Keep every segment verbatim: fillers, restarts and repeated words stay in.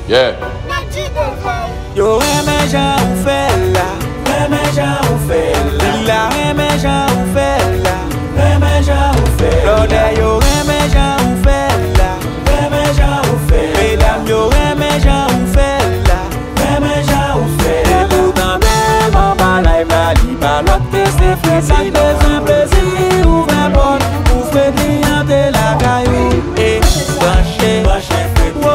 Yeah. Yo renmen jan ou fè l la. Renmen jan ou fè l la. Villa renmen jan ou fè l la. Renmen jan ou fè l la. Lòdè yo renmen jan ou fè l la. Renmen jan ou fè l la. Medam yo renmen jan ou fè l la. Renmen jan ou fè l la. Depi w tande m anba live la, li pa lòt ke se Fredly. Si w bezwen plezi, ouvè pòt pou Fredly antre lakay ou. E branche, branche Fredly. Wo,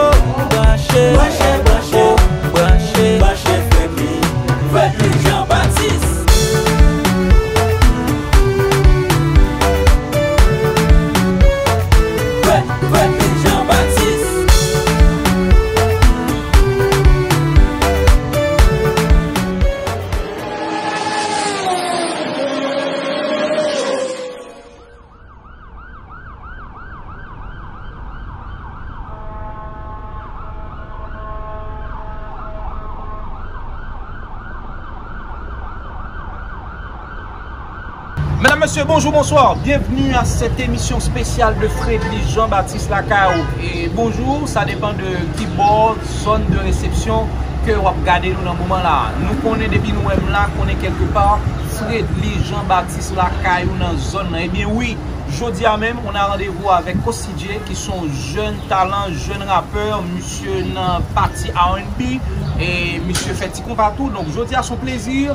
branche, branche, branche, wo, branche, branche, branche Fredly. Fredly Jean Baptiste. Fred, Fredly Jean Baptiste. Mesdames, Messieurs, bonjour, bonsoir. Bienvenue à cette émission spéciale de Fredly Jean Baptiste Lakay ou. E bonjou, sa depann de ki bò, zòn de resepsyon ke w ap gade nou nan moman la. Nou konnen depi nou wè m la, konnen kèlkepa Fredly Jean Baptiste Lakay ou nan zòn nan. Ebyen wi, jodi a menm, on a randevou avèk Kosty J, ki se yon jèn talan, jèn rapè, misye nan pati R and B, e misye fè ti konpa tou. Donk, jodi a se yon plezi,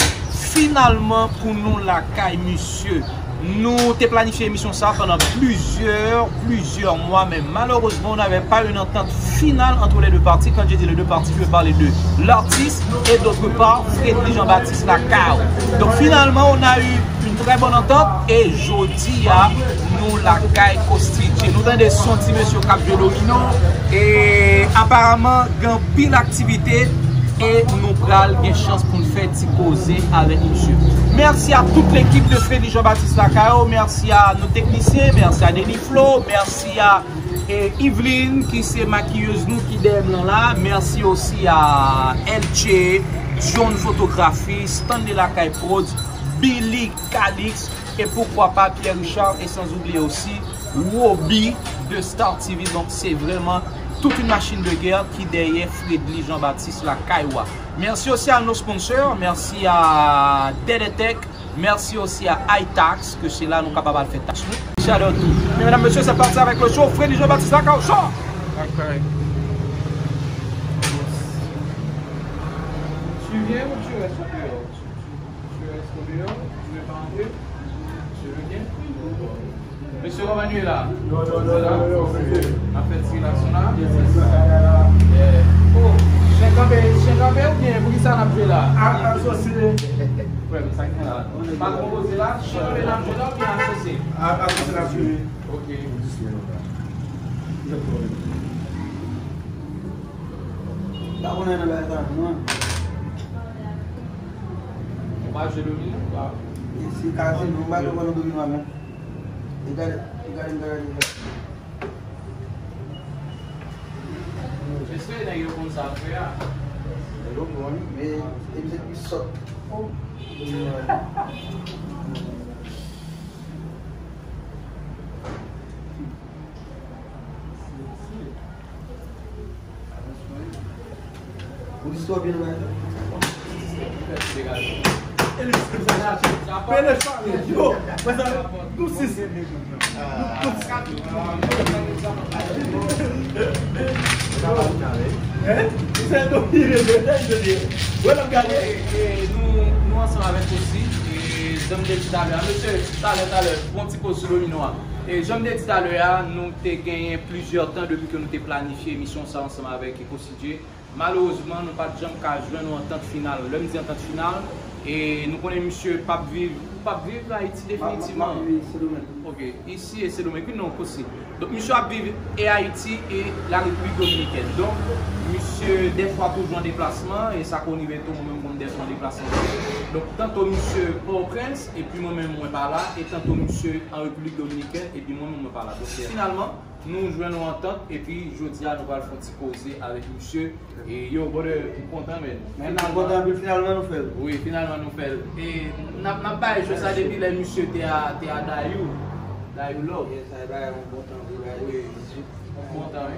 finalman, pou nou lakay misye. Nou te planifye emisyon sa pandan plizyè, plizyè mwa, men malerezman, on n'avait pas une entente finale entre les deux parties. Quand je dis les deux parties, je veux parler de l'artiste et d'autre part, Fredly Jean Baptiste Lakay ou. Donk, finalman, on a eu une très bonne entente e jodi a, nou lakay Kosty J. Nou tande son ti mesye k ap jwe domino e aparaman gen anpil aktivite e nou pral gen chans pou n fè ti koze avèk misye. Mèsi a tout lekip de Fredly Jean Baptiste Lakay ou, mèsi a nou teknisyen, mèsi a Deni Flo, mèsi a e Yveline, ki se makiyez nou ki dèyè m lan la. Mèsi osi a Elche, John Fotografi, Stanley Lakay Prodz, Billy Calix, e poukwa pa Pierre Richard, e sans oublier aussi Roby de Star T V. Donk, se vrèman toute une machine de guerre ki dèyè Fredly Jean Baptiste Lakay ou a. Mèsi osi a nos sponsors, mèsi a Dedetech, mèsi osi a iTax, ke se la nou kapab al fè taks nou. Shout out tou. Mesdames, Messieurs, c'est parti avec le show. Fredly Jean Baptiste Lakay ou show. Ok. Tu viens ou tu restes dehors? Tu, tu, tu restes dehors? Tu veux pas entrer? Tu veux bien? Mesye, kòman nou ye la? Yo, yo, yo, yo, yo, mesye. N ap fè ti relasyon la. Yes, yes. Yeah. Oh, chen kanpe, chen kanpe oubyen pou ki sa n ap jwe la? A, asosye. Frè m, sa k gen la? Pa konpoze la, chen kanpe n ap jwe la oubyen asosye? A, asosye n ap jwe. Ok. Pa konnen nan bagay sa non. Ou pa jwe domino, ou pa? E si kazino, m pa jwe domino a menm. E gade, e gade, m gade. Mesye, nèg yo konn sa fè a. Nèg yo konn, men e misye ki sòt. Oh. Ou di sou byen wè. Pele chale, yo, mwen sa, nou sis. Hein? Ou se domine, domine. Wè, n ap gade. E, e, nou, nou ansanm avèk Kosty. E, jan m te di talè a, mesye, talè, talè, bon ti poz sou domino a. E, jan m te di talè a, nou te genyen plizyè tan depi ke nou te planifye emisyon sa ansanm avèk Kosty J. Malerezman, nou pa t janm ka jwenn yon antant final. Lè m di antant final, e nou konnen misye p ap viv, p ap viv Ayiti definitivman. M ap, m ap viv Sendomeng. Ok, isi e Sendomeng. Wi, non, Kosty. Donk, misye ap viv e Ayiti e la Repiblik Dominikèn. Donk, misye dèfwa toujou an deplasman, e sa konn rive tou, mwen menm konn dèfwa an deplasman. Donk, tanto misye Pòtoprens, epi mwen menm mwen pa la, e tanto misye an Repiblik Dominikèn, epi mwen menm mwen pa la. Donk, finalman, nou jwenn yon antant, epi jodi a, nou pral fè yon ti koze avèk misye. E yo, brother, m kontan, man. Men, m kontan anpil, finalman, nou fè l. Wi, finalman, nou fè l. E n ap, n ap bay cho sa depi lè misye te a, te a Dayou. Dayou Love. Yes, sa bay yon bon tan, wi, bay. Wi. M kontan, wi.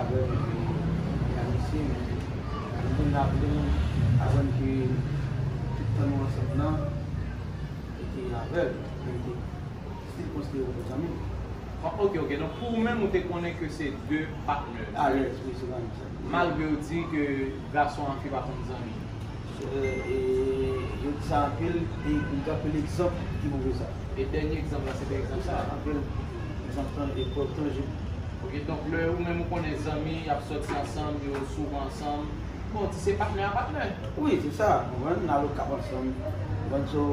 avè l, epi li anonse, men nou vin raple nou, aprann ke tout tan nou ansanm nan, li te avè l, men li te still konsidere w kòm zanmi l. Ah, ok, ok. Donk, pou ou menm, ou te konnen ke se de patnè. Alèz, wi, se zanmi sa. Malgre yo di ke gason ak fi pa konn zanmi. E, e, yo di sa anpil, e m t anpil egzanp ki pwouve sa. E dènye egzanp la, se te egzanp sa. Anpil egzanp tan, e prèv tanjib. Ok, donk, lè ou menm ou konnen zanmi, y ap sòti ansanm, yo souvan ansanm. Bon, di se patnè a patnè. Wi, se sa. Konprann? N al Okap ansanm. Konprann? So,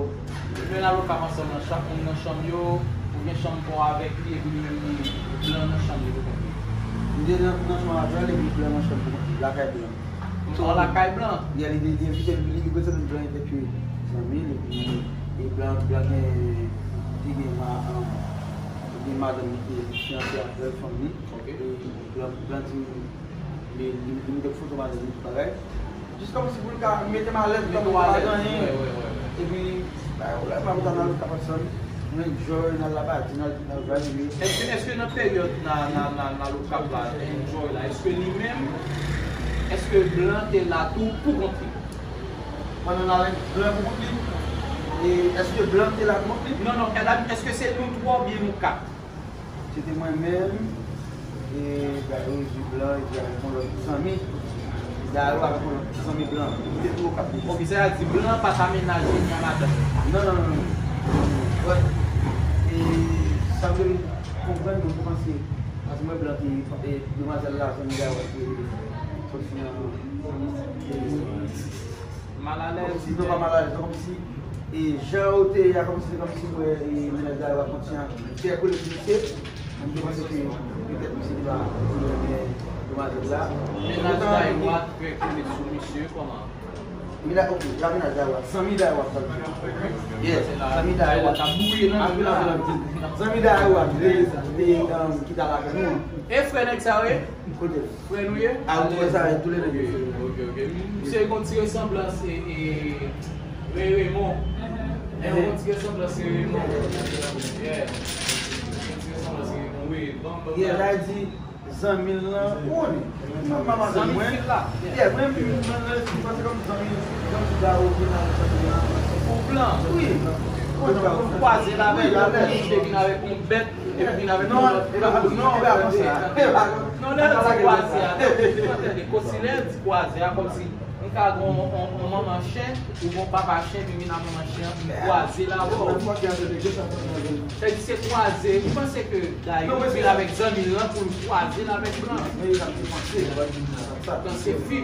men n al Okap ansanm nan, chak moun nan chanm yo, ou gen chanm pa w avèk li, epi li menm li blan nan chanm li pou kont li. Li te nan, nan chanm avè l, epi blan nan chanm pou kont li, lakay blan. Ou lakay blan? Yeah, li te, li te envite m, li, li prezante m blan antanke zanmi l, epi, e blan, blan gen, li gen ma, um, li gen madanm li te fiyanse avè l, fanm li. Ok. E blan, blan di m, li, li, li mete foto madanm li, tout bagay. Jis kòmsi pou l ka mete m alèz, kòm li pa gen anyen. Epi, bagay la, m ap nan Okap ansanm. Nou enjoy, n al Labadi, n al, n al vibe. Èske, èske nan peryòd nan, nan, nan, nan Okap la, enjoy la, èske li menm, èske blan te la tou pou kont li? Pandan n al blan pou kont li? E èske blan te la pou kont li? Non, non, èske se nou twa oubyen nou kat? Se te mwen menm, e, Dayou, epi blan, epi avèk yon lòt zanmi. Dayou avèk yon lòt zanmi blan. Nou te tou Okap deja. Ok, sètadi blan pa t amenaje ni a madanm? Non, non, non, non. But, e, sa vle konprann, mwen te panse, paske mwen blan te, e, demwazèl la, zanmi Dayou, te sòti nan, Malalèz. Kòmsi, non, pa malalèz, non, kòmsi, e, jan yo te ye a, kòmsi, se kòmsi, wè, e, mennaj Dayou a kontinye fè kole sou misye. Mwen, m te panse ke petèt misye te pa renmen demwazèl la. Mennaj Dayou a fè kole sou misye, kòman? Mennaj, ok, la mennaj Dayou a, zanmi Dayou a, sa l di. Yeah, zanmi Dayou a. Dayou a t ap bouyi nan vil la. Zanmi Dayou a, te, te, um, ki t al avè nou an. E frè nèg sa yo ye? Kote? Frè nou ye? A, ou wè sa, tou le de. Ok, ok, ok. Misye gen yon ti resanblans, e, e, Rey Raymond. Gen yon ti resanblans, Rey Raymond. Yeah. Gen yon ti resanblans, Rey Raymond. Wi, ban m, ban m. Yeah, sa vle di, zanmi l lan, ou konnen. Zanmi fi l la. Yeah, mwen, mwen, mwen, mwen, se kòm zanmi, zanmi Dayou, zanmi Dayou. Ou blan. Wi. Ou kwaze l avè l, ou te vin avèk yon bèt. Epi vin avèk yon lòt. Non, e pa konsa. Non, lè yo di kwaze a, non, tande, kosi lè yo di kwaze a, kòmsi m ka gen yon, yon, yon manman chen, ou gen yon papa chen, epi vin ak manman chen an, m kwaze l avè w. Sètadi se kwaze, ou panse ke Dayou vin avèk zanmi l lan pou l kwaze l avèk blan? Panse fi.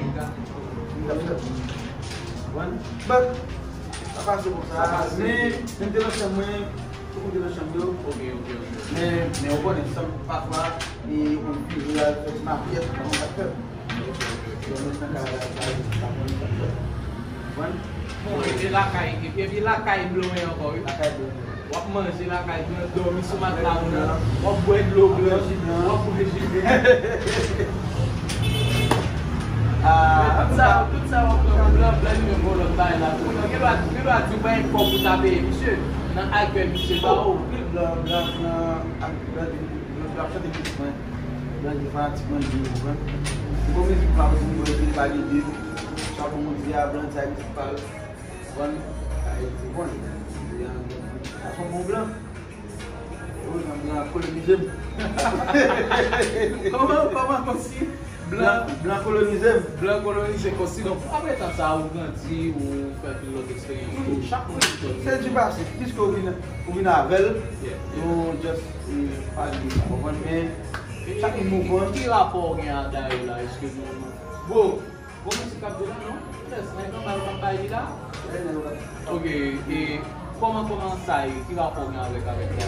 But, sa pase konsa, men, men m te nan chanm mwen, Ou koute nan chanm yo. Ok, ok, ok. Men, men ou konnen, chanm pafwa, e, ou vire al fè ti makèt, ou konn sa k fèt. Yo met nan kay la, sa, sa konn sa k fèt. Konprann? Bon, epi lakay, epi, epi lakay blan ankò, wi. Lakay blan. W ap manje lakay blan, dòmi sou matla moun nan, w ap bwè dlo blan, w ap bwè ji blan. Ah, tout sa, tout sa w ap pran pou blan, blan li menm gon lòt bagay la tou. Gen dwa, gen dwa di w pa gen kòb pou ta peye misye. Nan akèy misye ba ou. Anpil blan, blan, blan, ak blan, blan, blan chante mizik mwen. Blan di fanatik mwen, di ou konprann. Bon mizik pa ou di mwen, di pa gen de. Sa pou moun di a, blan di sa mizik pa l. Konprann? Ay, di bon, di an, sa son bon blan. Ou jan blan kolonize m. Kòman, kòman, kòmsi? Blan, blan kolonize m. Blan kolonize. Konsi, donk, apre tan sa, ou grandi, ou fè anpil lòt eksperyans tou. Chak moun gen tan li. Se di pase, piske ou vin, ou vin avè l, nou just, eh, pale, ou konprann, men chak moun move on. Ki rapò w gen a Dayo la? Èske nou, nou, bon, bon, mizik ap di la, non? Yes, nèg anba yo k ap bay li la. Ok, e kòman, kòman sa ye? Ki rapò w gen avèk, avèk sa?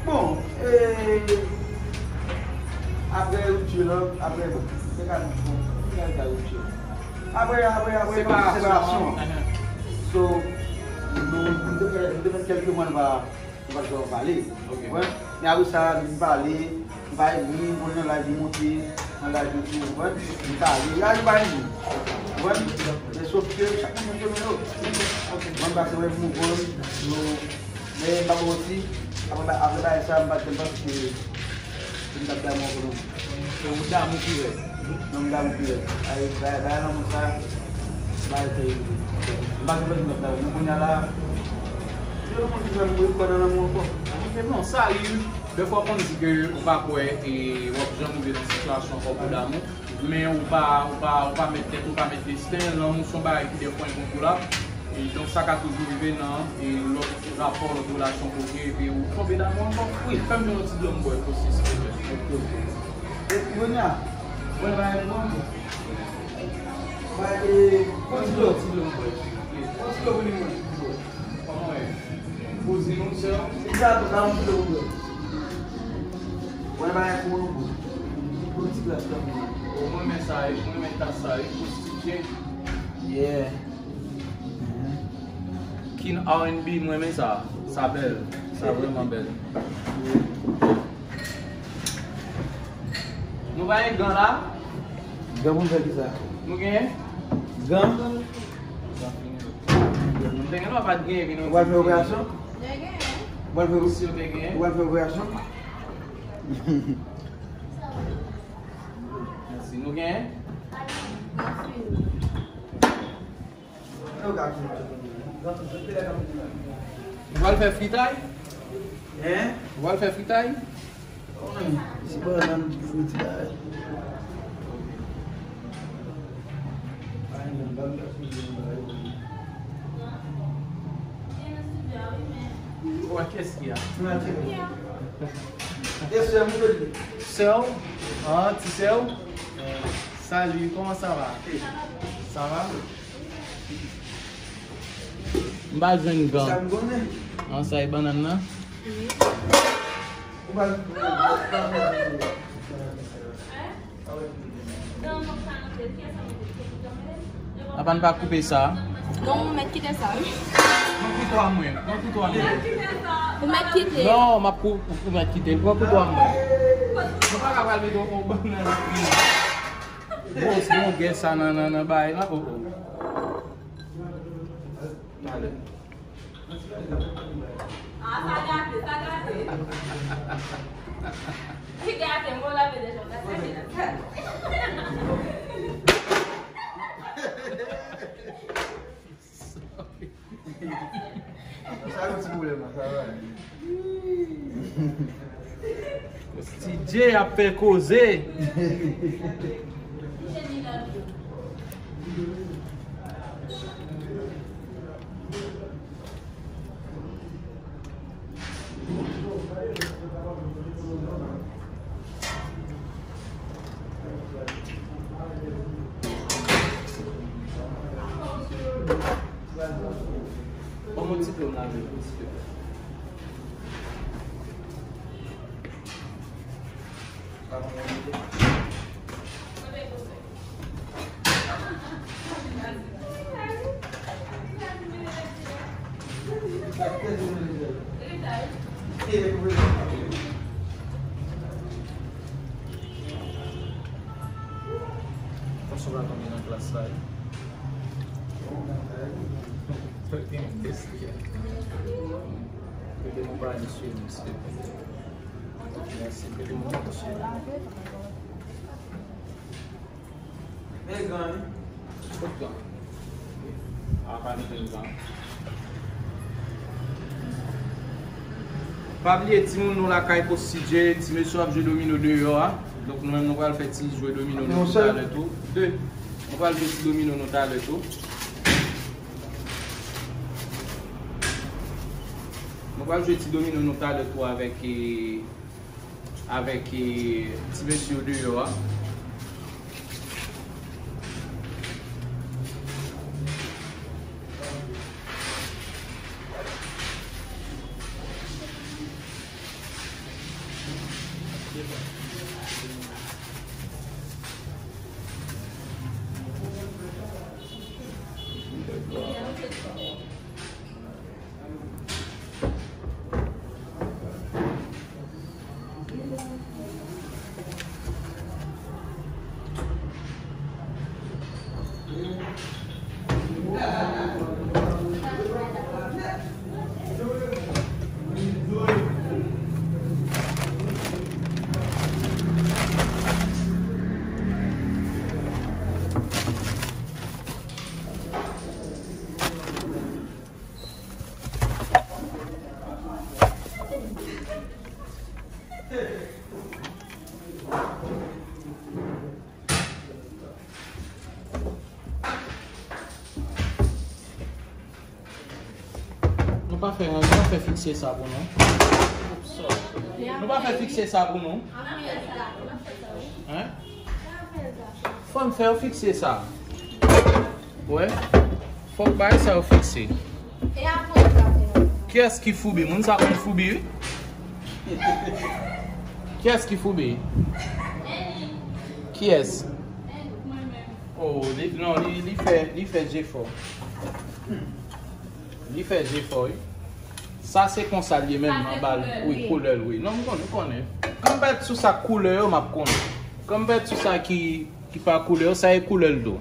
Bon, e, apre ripti lan, apre, bon, se ka, bon, ki ka ripti lan? Apre, apre, apre, separasyon. Separasyon. So, nou, nou te fè, nou te fè kèlke mwa, nou pa, nou pa t janm pale. Ok. Ou konprann? Men apre sa, nou pale, nou pale, nou konn nan live, nou monte nan live yo tou, ou konprann? Nou pale, live pa fini. Ou konprann? Men sof ke chak moun gen chemen yo. Ok. Mwen pase, mwen move on, nou, men m pa ba w manti, apre, apre bagay sa, m pa t, m pa t, m t ap damou ankò non. Se ou damou ki rèd. Non, m damou ki rèd. Ay, bay, bay lanmou sa, bay tèrible. M pa t bezwen damou. Men kounye a la, yo moun ki fè m ret kwè nan lanmou ankò. Ok, bon, sa rive. Dèfwa w konn di ke ou pa kwè e w ap janm rive nan sitiyasyon ankò pou damou. Men ou pa, ou pa, ou pa mèt tèt, ou pa mèt desten. Lanmou se yon bagay ki dèfwa enkontrolab. E donk, sa ka toujou rive nan, e, lòt rapò, lòt relasyon kote, epi ou tonbe damou ankò. Wi, fè m jwenn yon ti dlo m bwè, Kosi, silvouplè. Ok, ok. E, Brenda, mwen ba yon bon. Ba, e, yon ti dlo. Yon ti dlo m bwè, silvouplè. Yon ti dlo pou li mwen. Kòman w ye? Kouzin ou, sè w? Li sa tou, ba yon ti dlo m bwè. Mwen ba yon pou yon gou. Yon ti glas dlo m bwè. O, mwen renmen sa, wi. Mwen renmen tas sa, wi. Konstitye. Yeah. King R and B, mwen renmen sa. Sa bèl. Sa vrèman bèl. Nou pa gen gan la? Gan pou n fè kisa? Nou genyen? Gan? Nou te gen lwa pa t genyen, men nou. Ou pral fè operasyon? Ou pral fè, si yo te genyen. Ou pral fè operasyon? Mèsi. Nou genyen? Ou pral fè fritay? Hein? Ou pral fè fritay? Wi, se pa nan fritay. Ou wè kès ki a? E sè m, ou vle di? Sè w? Ah, ti sè w? Salut, comment ça va? Ça va? M pa jwenn gan. Sa m konnen. An, sa e bannann nan? Ou pa, ou pa, ou pa. Apa n pa koupe sa? Non, ou mèt kite sa, wi. Pran kouto a mwen, pran kouto a mwen. Ou mèt kite. Non, m ap kou-, ou mèt kite. Pran kouto a mwen. Nou pa ka pral mete yon bannann. Gwo longè sa nan, nan, nan bagay la. Oh, oh. Talè. Ah, sa gate, sa gate. Li gate, mwen lave deja, gate, gate. Sa yon ti pwoblèm la, sa va. Kosti Djey ap fè koze. Ban mwen ti dlo m lave pou ti dlo. Gason la tonbe nan klas la, wi. Mete nou pa ale sou li, silvouplè. Mèsi, mete nou pa ale sou li. Men gran, wi. Kot gran? A, pa nou jwenn gran. Pa bliye, timoun, nou lakay Kosti Djey, ti mesye ap jwe domino deyò a. Donk, nou menm, nou pral fè ti jwe domino nou talè tou. De. Nou pral jwe ti domino nou talè tou. Nou pral jwe ti domino nou talè tou avèk, eh, avèk, eh, ti mesye yo deyò a. Nou pa fè, nou pa fè fikse sa pou nou. Nou pa fè fikse sa pou nou. Hein? Fò n fè yo fikse sa. Wè. Fòk bagay sa yo fikse. Kiyès ki foubi? Moun sa konn foubi, wi. Kiyès ki foubi? Kiyès? Oh, li, non, li, li fè, li fè jefò. Li fè jefò, wi. Sa se konsa l ye menm, anba l, wi, koulè l, wi. Non, m konnen, m konnen. Kan m pa t sou sa koulè yo, m ap konnen. Kan m pa t sou sa ki, ki pa koulè yo, sa e koulè l tou.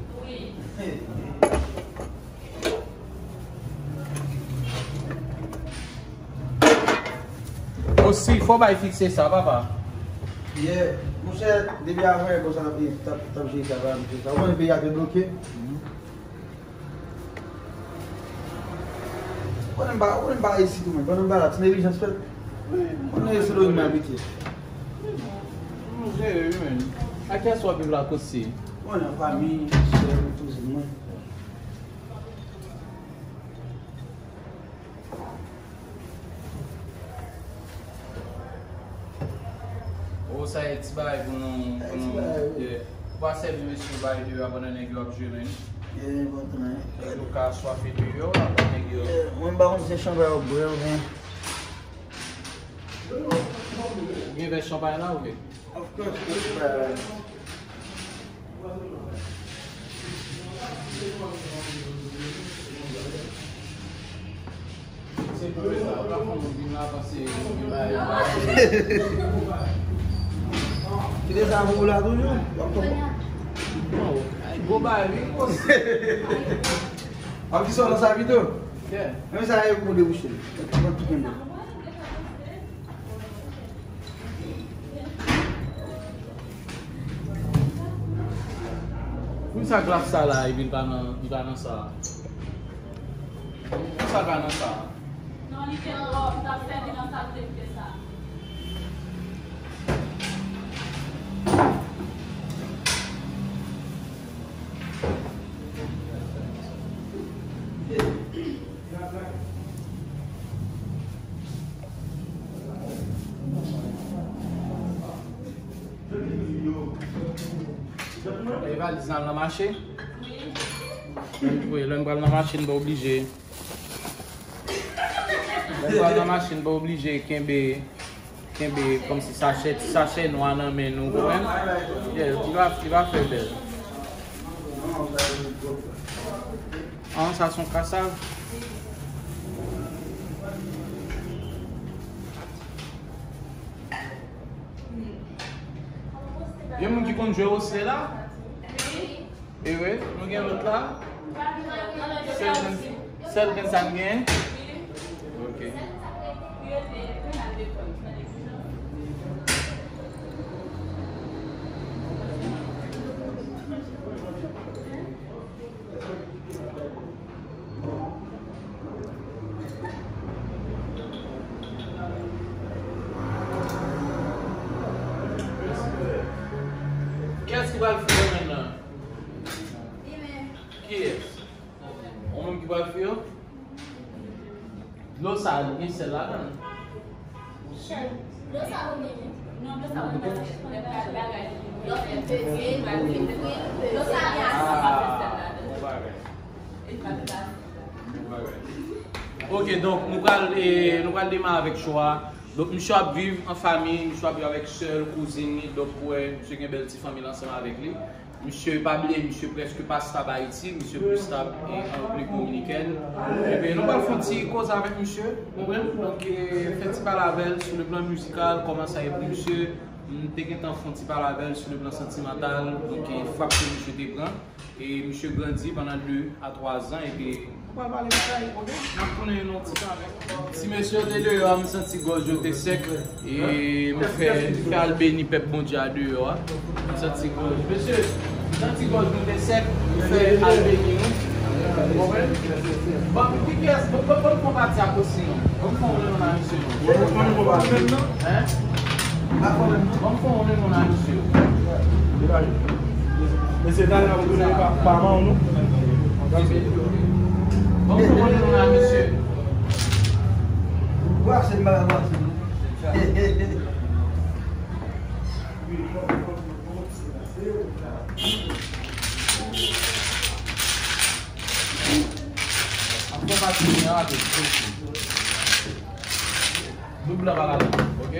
Osi, fò bay fikse sa, papa. Yeah, monchè, depi avan, bon, sa t ap, t ap, t ap jere sa, pa, monchè, sa. Ou konnen peyi a te bloke? Konnen m pa, konnen m pa isit tou, men. Konnen m pa la, ti neglijans fèt. Konnen se do m abitye. Nou jere, wi, men. A kiyès w ap viv la, kot se? Konnen fanmi, sè m, kouzin mwen. Oh, sa e ti bagay pou nou, pou nou, yeah. Ou pa sèvi mesye yo bay deyò a pandan nèg yo ap jwe, men. Yeah, enpòtan, hein. Nèg yo ka swafe deyò a, pandan nèg yo. Yeah, mwen m pa konn si se chanpay w ap bwè oubyen. Ou gen vè chanpay la, ou gen? Of course, of course, bro. Kite sa pou ou la toujou. Gwo bagay, wi, gwo. An ki sò nan sa pito? Menm sa e pou debouche. Mwen tou kenbe. Poukisa glas sa la, epi l pa nan, li pa nan sa? Poukisa l pa nan sa? Non, li te lò, li t ap sèvi nan sa l te fè sa. E valiz lan nan mache? Wi, lè n pral nan mache, n pa oblije. Lè n pral nan mache, n pa oblije kenbe, kenbe kòmsi sachè, ti sachè nwa nan men nou, ou konprann? Yeah, li va, li va fè bèl. Ah, sa se yon kasav. Gen moun ki konn jwe osle la? Wi. E wi, nou gen lòt la? Sèl grenn, sèl grenn sa n gen? Ok. Pral fè nan. Kiyès? Ou menm ki pral fè yo? Dlo sa a, li gen sèl ladan l. Dlo sa a, ou gen. Non, dlo sa a, ou gen. Dlo sa a, gen asid. Ah, bon bagay. Bon bagay. Ok, donk, nou pral, eh, nou pral demare avèk cho a. Donk, misye ap viv an fanmi, misye ap viv avèk sè l, kouzin li. Donk, ou wè, misye gen bèl ti fanmi l ansanm avèk li. Misye, pa bliye, misye prèske pa stab Ayiti, misye plis stab, eh, an Repiblik Dominikèn. Ebyen, nou pral fè yon ti koze avèk misye, ou konprann? Donk, eh, fè ti pale avè l sou le plan mizikal, kòman sa ye pou misye. M te gentan fè yon ti pale avè l sou le plan santimantal, donk, eh, frap ke misye te pran. E misye grandi pandan de a twa zan, epi nou pral pale bagay, ok? N ap tounen nan yon ti tan avèk. Ti mesye yo te deyò a, m santi gòj yo te sèk. E m fè, fè al beni pèp Bondye a deyò a. M santi gòj. Mesye, m santi gòj nou te sèk. M fè al beni nou. Ou konprann? Bon, ki pyès? Bon, bon, bon, bon, pati a osi, non. Bon, fè yon non a misye, non. Bon, bon, bon, bon, bon. Hein? Bon, fè yon non a misye. Mesye, talè a, w tounen pa, pa man w, non? Bon, fè yon non a misye. Brase m, brase m. Ap fè pati a, ap fè. Doub la pa ladan, ok?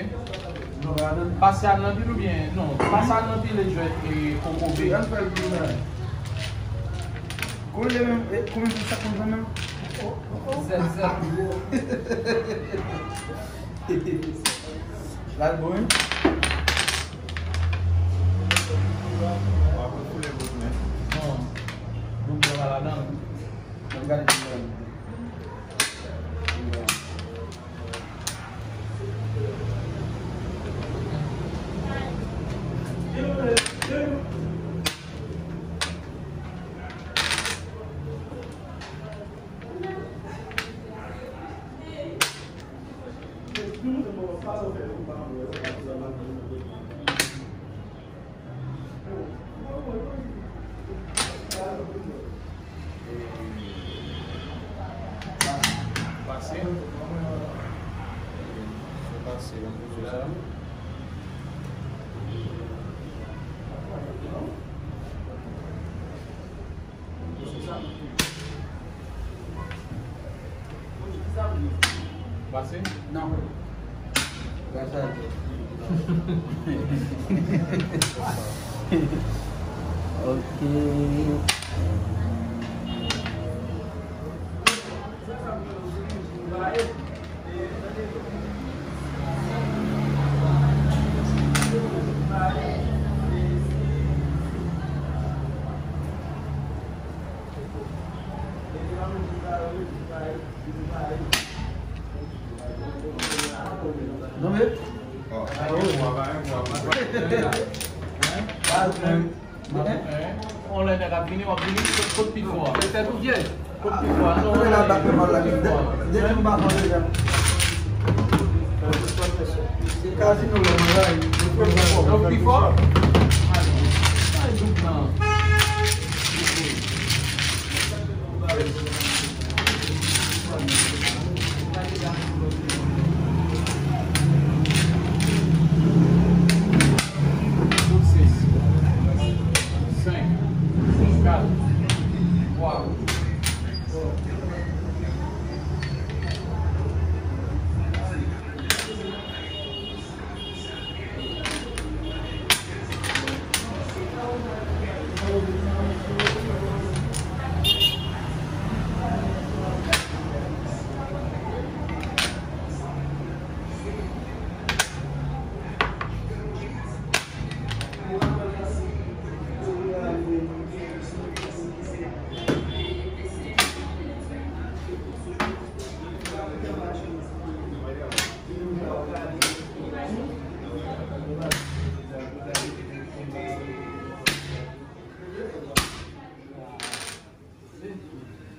Pase a nan pil oubyen, non, pase a nan pil e jwèt e kokobe. Konbyen, konbyen sa konn fè menm? Sèt, sèt. L al bon, wi. Non. Doub la pa ladan. Ann gade ti bagay. Pase. Pase, ban m poze sa. Pase? Non. Pase. Ok. Non, men. On lè nèg ap vini, w ap vini, kot, kot pi fò a? Kot pi fò a? Non, on lè nèg ap vini, kot pi fò a? Kot pi fò? Ale, ale, doub nan.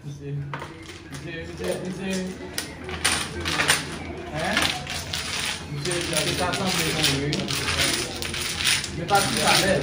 Misye, misye, misye, misye. Hein? Misye, misye ta sanble konn wi. Men pati sa bèl.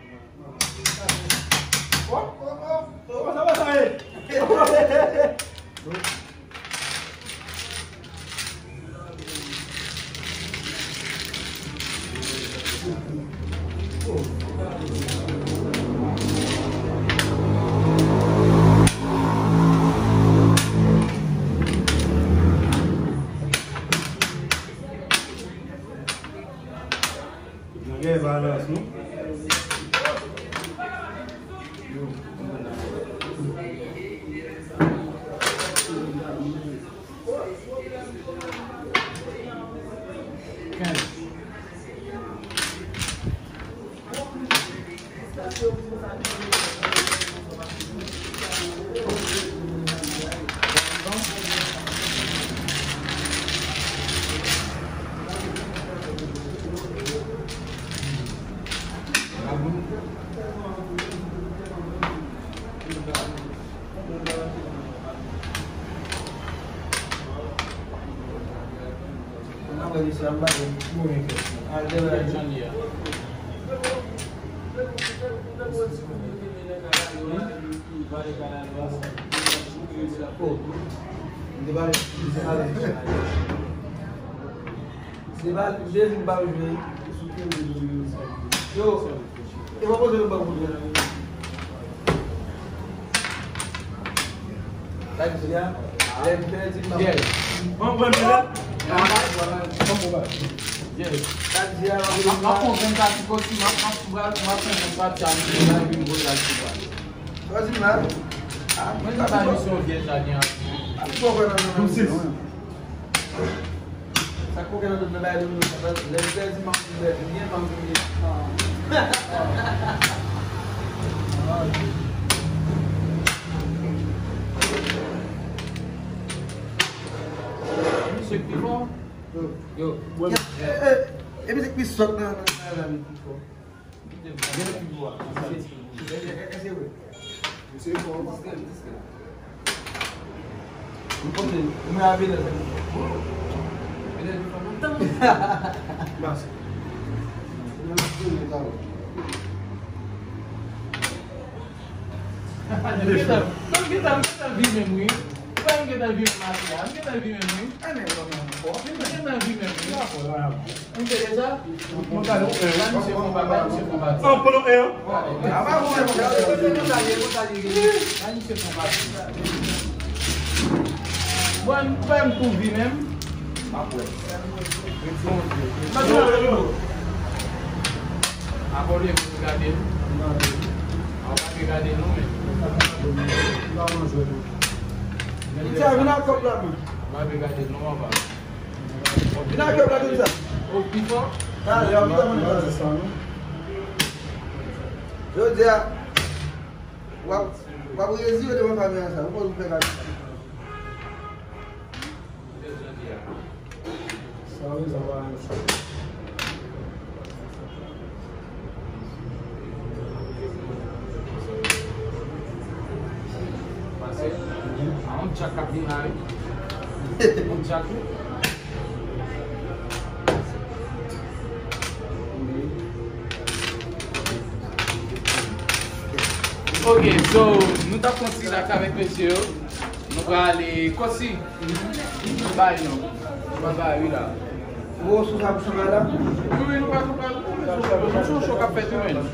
Kòman sa va, sa ye? Nan gen balans, non? Se pa, Jezi m pa jwe sou kè mwen. Yo, e mwen poze nou ban kout men. Sa di a, lè m pèdi m pa. Yes. Bon, bon, bon. Yes. Sa di a, m ap, m ap konvenk a ti kote, m ap, m ap, m ap, m ap konvenk a ti kote. Sa di la. Mwen sa ba misyon vyèj la gen anpil. Sa koken nan tout nan bay domino sa, lè m pèdi m ap fè byen, m ap fè byen. Misye k pi fò. Yo. E misye k pi sòt nan, nan, nan, nan, pi fò. Gen pi fò. E, e, e, se vre. Misye fò. Mwen kote, mwen a Benèt. Benèt, mwen pa kontan. Bas. Mwen ap tourne talè. Mwen gentan, mwen gentan, mwen gentan vi menm wi. Mwen gentan vi menm maten an. Mwen gentan vi menm wi. Mwen gentan vi menm wi. Ou tande sa? Mwen gade, ou wè, misye fon pa, misye fon pa. An pran yon. Misye fon pa. Bon, ou pa m tou vi menm. Apre. Mwen tou vi. Abòne pou gade. A pa gade non men. Misye vin ak kòb la men. A pa gade non anba. Vin ak kòb la tout sa. O pi fò. Talè, o pi fò, mwen di sa, non. Jodi a, w ap, w ap rezire devan kamera sa. Ou konn ou fè kamera. Sa wi, sa va menm. Pase. A yon tchak k ap vin la, wi. Yon tchak, wi. Ok, so, nou t ap kontinye ak avèk mesye yo. Nou prale Kosi. Bay non. Nou pral bay wi la. Ou sou sa pou chanpay la? Wi, wi, nou pral, nou pral. Nou sou, nou sou show k ap fèt wi menm.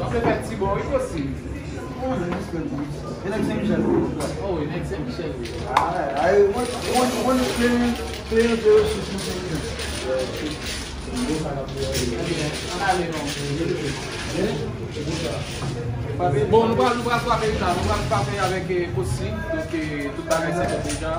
Sa fè fèt ti bon wi Kosi. E nèg Sen Michèl. O wi, nèg Sen Michèl wi. Ay, ay, mwen, mwen, mwen, plen, plen de resous nan Sen Michèl. Bon, nou pral, nou pral frape la, nou pral frape avèk, eh, Kosi. Donk, eh, tout bagay se fèt deja.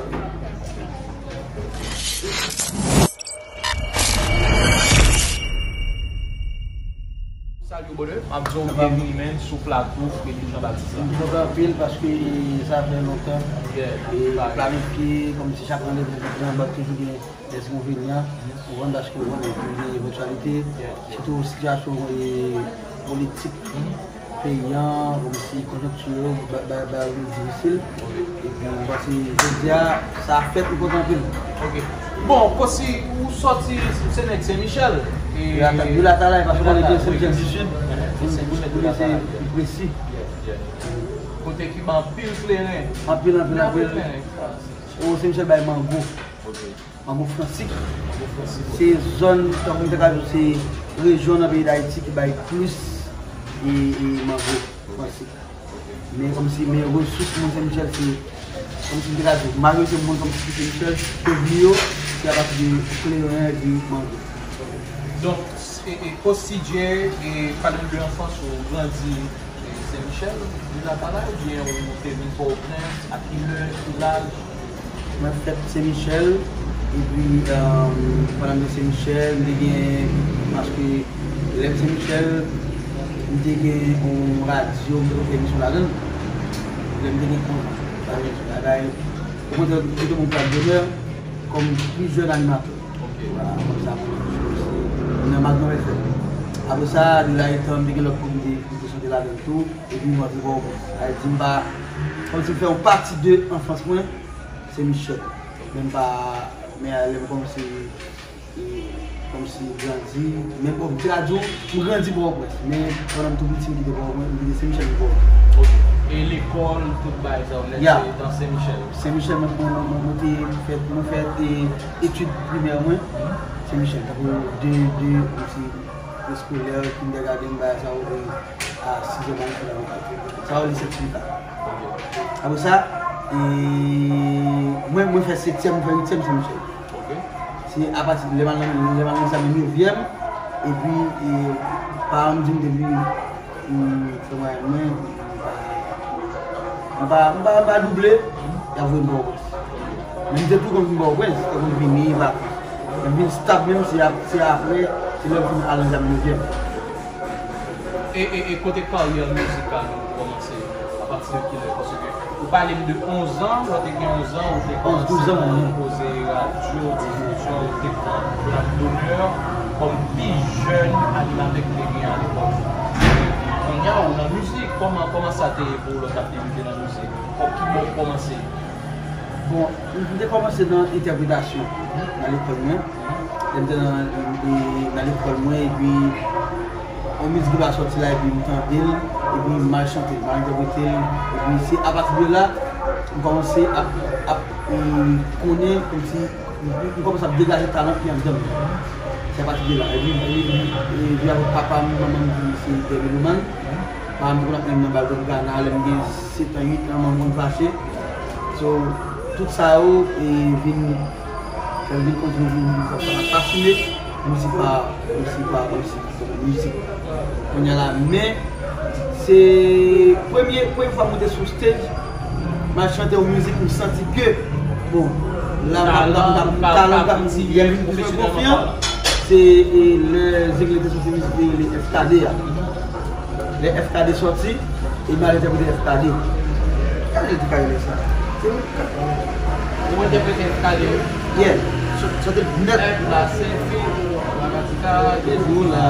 Bonè, m ap di w byenvini, man, sou plato Fredi Jean Baptiste la. M kontan anpil paske sa fè lontan. Yeah, e planifye, kòmsi chak randevou ki pran, bat toujou gen dèz enkonvenyan, ou konprann, paske ou konnen, gen evantyalite, sitou sitiyasyon, e, politik peyi an, kòmsi konjonkti yo, ba, ba, ba, yo difisil. Epi, m panse, jodi a, sa fèt, m kontan anpil. Ok. Bon, Kosi, ou sòti, se nèg Sen Michèl. E, Vila Talay, paske ou konnen Sen Michèl di Sid, pou, pou, pou nou se pi presi. Kote ki ban anpil kleren. Anpil, anpil, anpil. O, Sen Michèl bay mango. Mango Fransik. Se zòn, tankou m te ka di w, se rejyon nan peyi Dayiti ki bay plis, e, e, mango Fransik. Men kòmsi, men resous moun Sen Michèl, se, kòmsi m te ka di w, majorite moun kòmsi ki Sen Michèl, revni yo, se apati de kleren epi mango. Donk, e, e, Kosi Djey, e, pale m de anfans ou grandi, e, Sen Michèl, Vila Talay, oubyen ou te vin Pòtoprens, a kilè, ki laj? Mwen fèt Sen Michèl, epi, e, pandan m te Sen Michèl, m te gen, paske lè m Sen Michèl, m te gen yon radyo, m te fè emisyon ladan l. Lè m te gen onz an, sa vle di bagay, okontrè, m te monte ak bonè kòm pi jèn animatè. Ok. Vwala, kòm sa, m nan Magnon F M. Apre sa, de la etan, m te gen lòt kote m te, m te chante ladan l tou, epi m rantre Pòtoprens. Sa vle di m pa, kòmsi m fè yon pati de anfans mwen, Sen Michèl. Men m pa, men lè m kòmanse, e, kòmsi grandi, men bon, m te ka di w, m grandi Pòtoprens, men pandan m tou piti, m kite Pòtoprens, m kite Sen Michèl pou Pòtoprens. Ok. E lekòl, tout bagay sa yo, nèt, se nan Sen Michèl? Sen Michèl, mwen, mwen, mwen, mwen te fè, mwen fè, e, etid primè mwen, Sen Michèl, tankou de, de, kòmsi, preskolè, kindergarten, bagay sa yo, e, a sizè, mwen fè sa yo, li sètifika. Apre sa, e, mwen, mwen fè setyèm, mwen fè uityèm Sen Michèl. Ok. Se apati lè m al nan, lè m al nan egzamen nevyèm, epi, e, paran m di m depi m fè mwayèn mwen, m pa, m pa, m pa, m pa double, y ap voye m Pòtoprens. Men m te tou konn vin Pòtoprens, te konn vini, vakans. Lè m vin stab menm, se ap, se apre, se lè m fin al nan egzamen nevyèm. E, e, e kote karyè mizikal ou kòmanse? Apati de kilè? Paske ou pale m de onz an, lè w te gen onz an, ou te kòmanse nan koze radyo, televizyon, ou te pran plas d'onè kòm pi jèn animatè ki te gen alepòk. Kounye a, ou nan mizik, kòman, kòman sa te ye pou ou lè w t ap debite nan mizik? Kò-, ki bò w kòmanse? Bon, m te kòmanse nan entèpretasyon nan lekòl mwen. Lè m te nan, e, nan lekòl mwen, epi yon mizik ki va sòti la, epi m tande l, epi m al chante l, m al entèprete l, epi se apati de la, m kòmanse ap, ap, e, konnen, kòmsi, m, m kòmanse ap degaje talan ki anndan m. Se apati de la. Epi, e, e, epi avèk papa m, manman m ki se de meloman, papa m konn ap mennen m nan bal tropikana, lè m gen sèt an, uit an, manman m konn fache. So, tout sa yo, e, vin, fè m vin kontinye vin, vin fè sa m ap pasine, mizik pa, mizik pa, mizik, mizik. Kounye a la, men, se premye, premye fwa m moute sou stage, m al chante yon mizik, m santi ke, bon, la, m, m, m, m, talan m, m, m, m vin plis konfyan, se, e, lè Zengle te soti mizik li rele F K D a. Lè F K D sòti, e m al entèprete F K D. Gade ti kay lè sa. Se mwen k ap. Ou entèprete F K D wi. Yeah. Sòti nèt. F la se fi, Mamatika, Dejou la.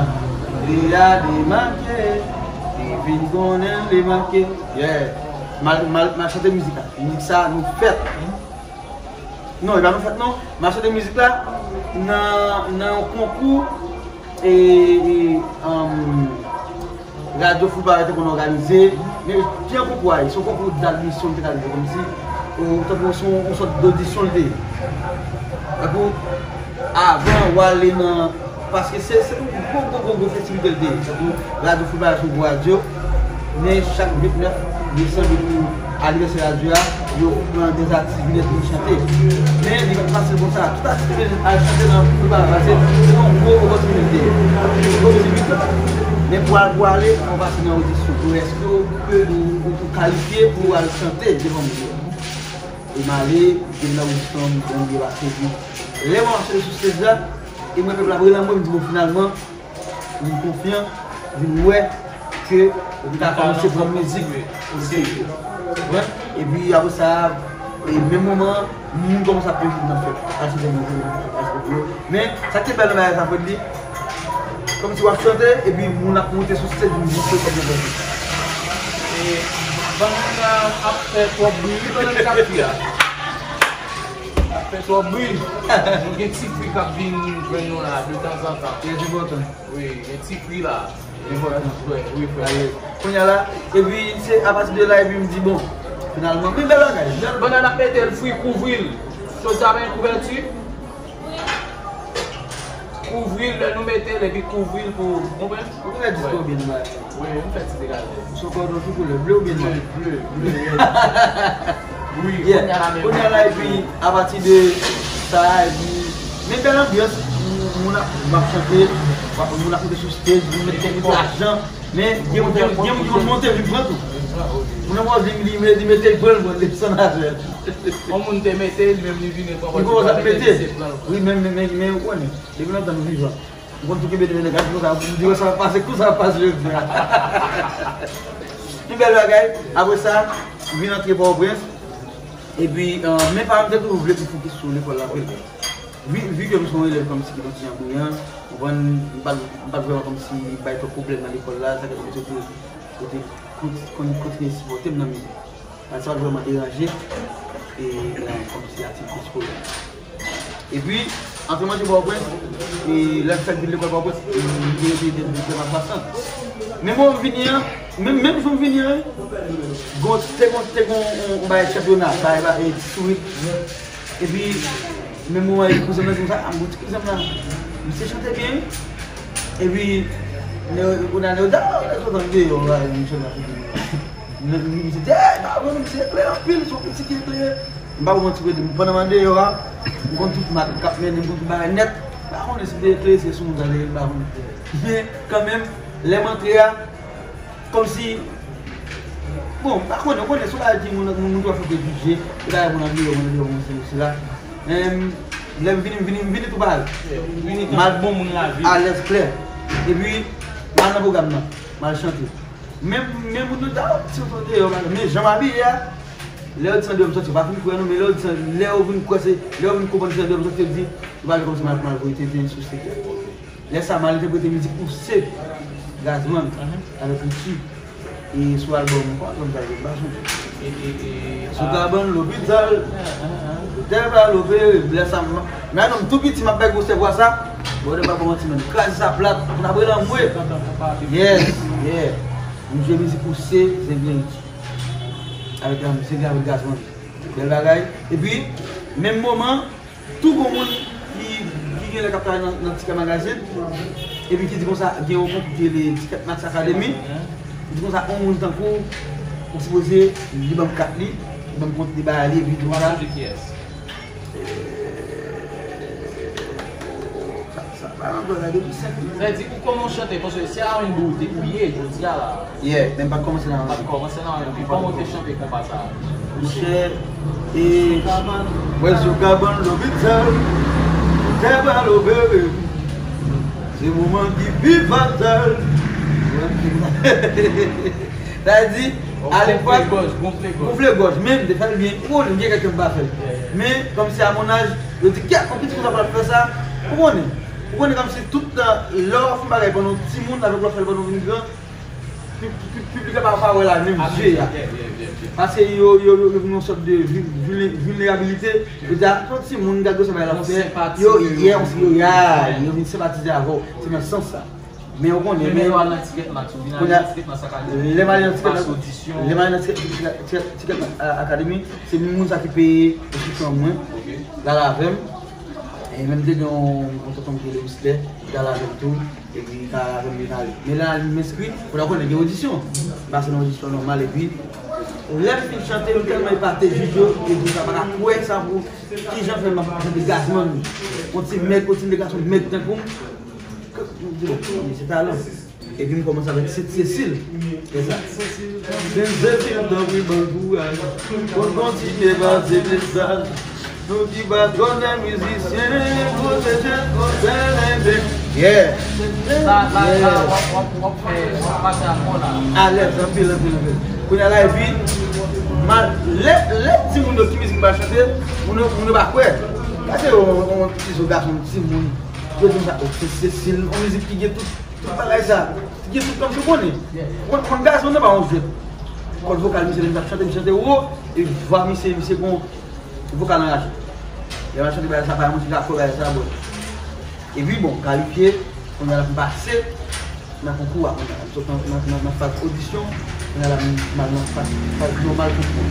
Li a demake, li vin konnen l demake. Yeah. M al, m al, m al chante mizik la. Mizik sa, nou fèt. Non, e pa nou fèt non. M al chante mizik la nan, nan yon konkou, e, e, um, Radyo Foulbara te konn òganize, men jan konkou a ye, se yon konkou d'admisyon m te ka di w, kòmsi, ou, tankou se yon, yon sòt d'odisyon l te ye. Tankou, avan w ale nan, paske se, se yon gwo, gwo, gwo, gwo festivite l te ye. Tankou, Radyo Foulbara se yon gwo radyo, men chak vennèf desanm epi anivèsè radyo a, yo pran de atis vin vin chante. Men li pa t fasil konsa. Tout atis te vin al chante nan Foulbara, paske se yon gwo opòtinite l te ye. Gwo opòtinite. Men pou al, pou ale, fò w pase nan odisyon. Pou èske ou, ou, ou kalifye pou al chante devan moun yo? E m ale, m nan odisyon, m byen pase, epi lè m ap chante sou stage la, e m wè pèp la ap rele mwen, m di, bon, finalman, m konfyan, vin wè ke m ka kòmanse pran mizik o serye. Ou konprann? Epi apre sa, e menm moman, moun kòmanse ap envite m nan fèt. Atis mwen, atis mwen. Men, sa ki te bèl nan bagay sa, Fredly, kòmsi w ap chante, epi moun ap monte sou stage, moun monte kòm nan fèt. E, bannann nan ap fè twòp bri, wi, bannann k ap fè a. Ap fè twòp bri. Nou gen ti kri k ap vin jwenn nou la, de tanzantan. Trè enpòtan. Wi, gen ti kri la. Wi, frè. Kounye a la, epi se apati de la, epi m di, bon, finalman, men bèl bagay. Bannann ap mete l fri, kouvri l. Chaudière pa gen kouvèti. Kouvri l, lè nou mete l, epi kouvri l pou, ou konprann? Ou konn fè disko byen, bagay. Wi, m fè ti degaje. Ou se kòdon ki koulè, ble oubyen nwa? Ble, ble, ble. Wi, yeah. Kounye a la, epi, apati de sa, epi, men bèl anbyans, moun ap, m ap chante, moun ap monte sou stage, moun mete kèk lajan, men gen moun ki, gen moun ki konn monte vin pran tou. Moun nan pòz li, li, li mete l pran, l pran desann avè l. Yon moun te mete, li menm li vini pran. Li kòmanse ap mete. Wi, men, men, men, men, ou konnen, depi lontan nou vivan. M konn tou kenbe de nèg la konsa, m di, "Wè sa ap pase, konsa ap pase jodi a." Pi bèl bagay, apre sa, m vin antre Pòtoprens, epi, euh, men paran m te toujou vle pou fokis sou lekòl la vre. Vi, vi ke m se yon elèv kòmsi ki te yon ti jan briyan, ou konprann, m pa t, m pa t vrèman kòmsi bay twòp pwoblèm nan lekòl la, sa fè ke m te, te, te kontinye sipòte m nan mizik. Sa pa t vrèman deranje, e, nan kòmsi aktivite eskolè. Epi, antre m antre Pòtoprens, e, lè m fèk vin lekòl Pòtoprens, e, m te rete de, de, de, de swasant. Men mwen vini an, menm, menm jou m vini an, gon, te gon, te gon yon, yon bagay chanpyona, bagay, bagay, e, ti sourit. Epi, menm moman, e, kouzen m nan di konsa, "A, m gon ti kouzen m la, misye chante byen." Epi, nèg, kounye a, nèg yo di, "A, nèg sot an deyò, la, misye la, misye te, e, pa bon, misye eklere anpil, se yon piti ki eklere." M pa pou manti, Fredly, pandan m andeyò a, m konn tout mak k ap mennen, m konn tout bagay nèt. M pa konnen si m te eklere, se sou moun sa te ye, m pa konnen. Men, kanmenm, lè m antre a, kòmsi, bon, m pa konnen, ou konnen, se yon bagay ki moun, moun, moun twò fè prejije, se bagay moun andeyò, moun andeyò, moun sesi, sela. Em, lè m vini, m vini, m vini tou parèy. M al bon moun lavi. Alèz klè. Epi, m al nan pwogram nan, m al chante. Men, men moun yo di, "A, w ap ti sot deyò, bagay." Men jan m abiye a, lè yo di se andeyò m soti, yo pa fin kwè non, men lè yo di se, lè yo vin kwè se, lè yo vin konprann se andeyò m soti, yo di, yo pale kòmsi m al, m al voye tenten sou stage la. Lè sa, m al entèprete mizik Ou Se, Gazman, avèk Richie. E sou albòm, kòman albòm sa ye, m pa sonje. E, e, e, sou kabann lopital, doktè pa l opere, lè sa, m, men non, m tou piti, m ap bay gwosè vwa sa. Bon, m pa ba w manti, menm kraze sa plat, moun ap rele anmwe. Yes, yeah. M jwe mizik Ou Se, Zenglen Richie. Avèk, um, Zenglen avèk Gazman. Bèl bagay. Epi, menm moman, tou gon moun ki, ki genlè k ap travay nan, nan Tikèt Magazine, epi ki di konsa, gen yon konkou ki rele Tikèt Max Academy. Li di konsa, yon moun tankou w, ou sipoze, li ban m kat li, li ban m kont li, bagay li, epi di konsa. Sa, sa pa ankò la, depi senk minit. Sa vle di, ou kòman w chante, paske se R and B ou te, ou ye, jodi a la. Yeah, men m pa t kòmanse nan R and B. Pa t kòmanse nan R and B. Kòman w te chante konpa sa a? Monchè, e, mwen sou kabann lopital, doktè pa l opere m. Se moman ki pi fatal. Sa vle di, alepòk, gonfle gòj, gonfle gòj. Gonfle gòj, men m te fè l byen. Ou konnen, gen kèk ke m pa fè l. Yeah, yeah. Men, kòmsi a mon âge, yo di, "Kèt, yon pitit konsa pa t fè sa." Ou konnen. Ou konnen kòmsi tout tan, lè w ap fè yon bagay pandan w timoun, avèk lè w ap fè l pandan w vin gran, pi-, pi-, piblik la pa, pa wè l a menm je a. Paske yo, yo, yo, yo vin yon sòt de vil-, vil-, vilnerabilite. Yo di, "A, se yon timoun, gad gwosè bagay l ap fè." Yo, yeah, yo, yo vin senpatize avè w. Se nan sans sa. Men ou konnen, men lè w al nan Tikèt Max, ou vin al nan Tikèt Max Academy, lè m ale nan Tikèt Max, lè m ale nan Tikèt, Tikèt, Tikèt, Tikèt Max, a, Academy, se moun sa ki peye enskripsyon mwen, l al avè m. E menm te gen yon, yon tonton m ki rele Mislè, ki t al avè m tou, epi li t al avè m, li t ale. Men lè m al m enskri, kounye a ou konnen gen odisyon. M pase nan odisyon nòmal, epi lè m fin chante, m tèlman epate jij yo, epi sa pa ka kwè sa pou kijan fè m ap chante Gazman. Yon ti mèg, yon ti gason mèg tankou m. M di, "Bon, se talan." Epi m kòmanse avèk Sent Sesil. Se sa. Sent Sesil, tanpri, ban l kouraj. Pou l kontinye pase mesaj. Nou ki patwòn nan mizisyen, pwoteje l kont bèl enpe. Yeah. La, la, la, w ap, w ap, w ap fè, w ap pase akò la. Alèz, anpil, anpil, anpil. Kounye a la, epi, ma, lè, lè timoun yo ki mizik m pral chante, moun yo, moun yo pa kwè. Pase yon, yon ti zo gason, timoun, yo di m sa, oh, se, se stil, yon mizik ki gen tout, tout bagay sa, ki gen tout kòmsi w konnen. Ou konn, konn gason nan pa yon jwèt. Kòd vokal misye, lè misye ap chante, misye chante wo, e vwa misye, misye gon vokal anraje. Lè m ap chante bagay sa, pa yon ti rapò bagay sa, bon. Epi bon, kalifye, kounye a la m pase nan konkou a, kounye a la m sot nan, nan, nan, nan faz odisyon, kounye a la m al nan faz, faz nòmal konkou.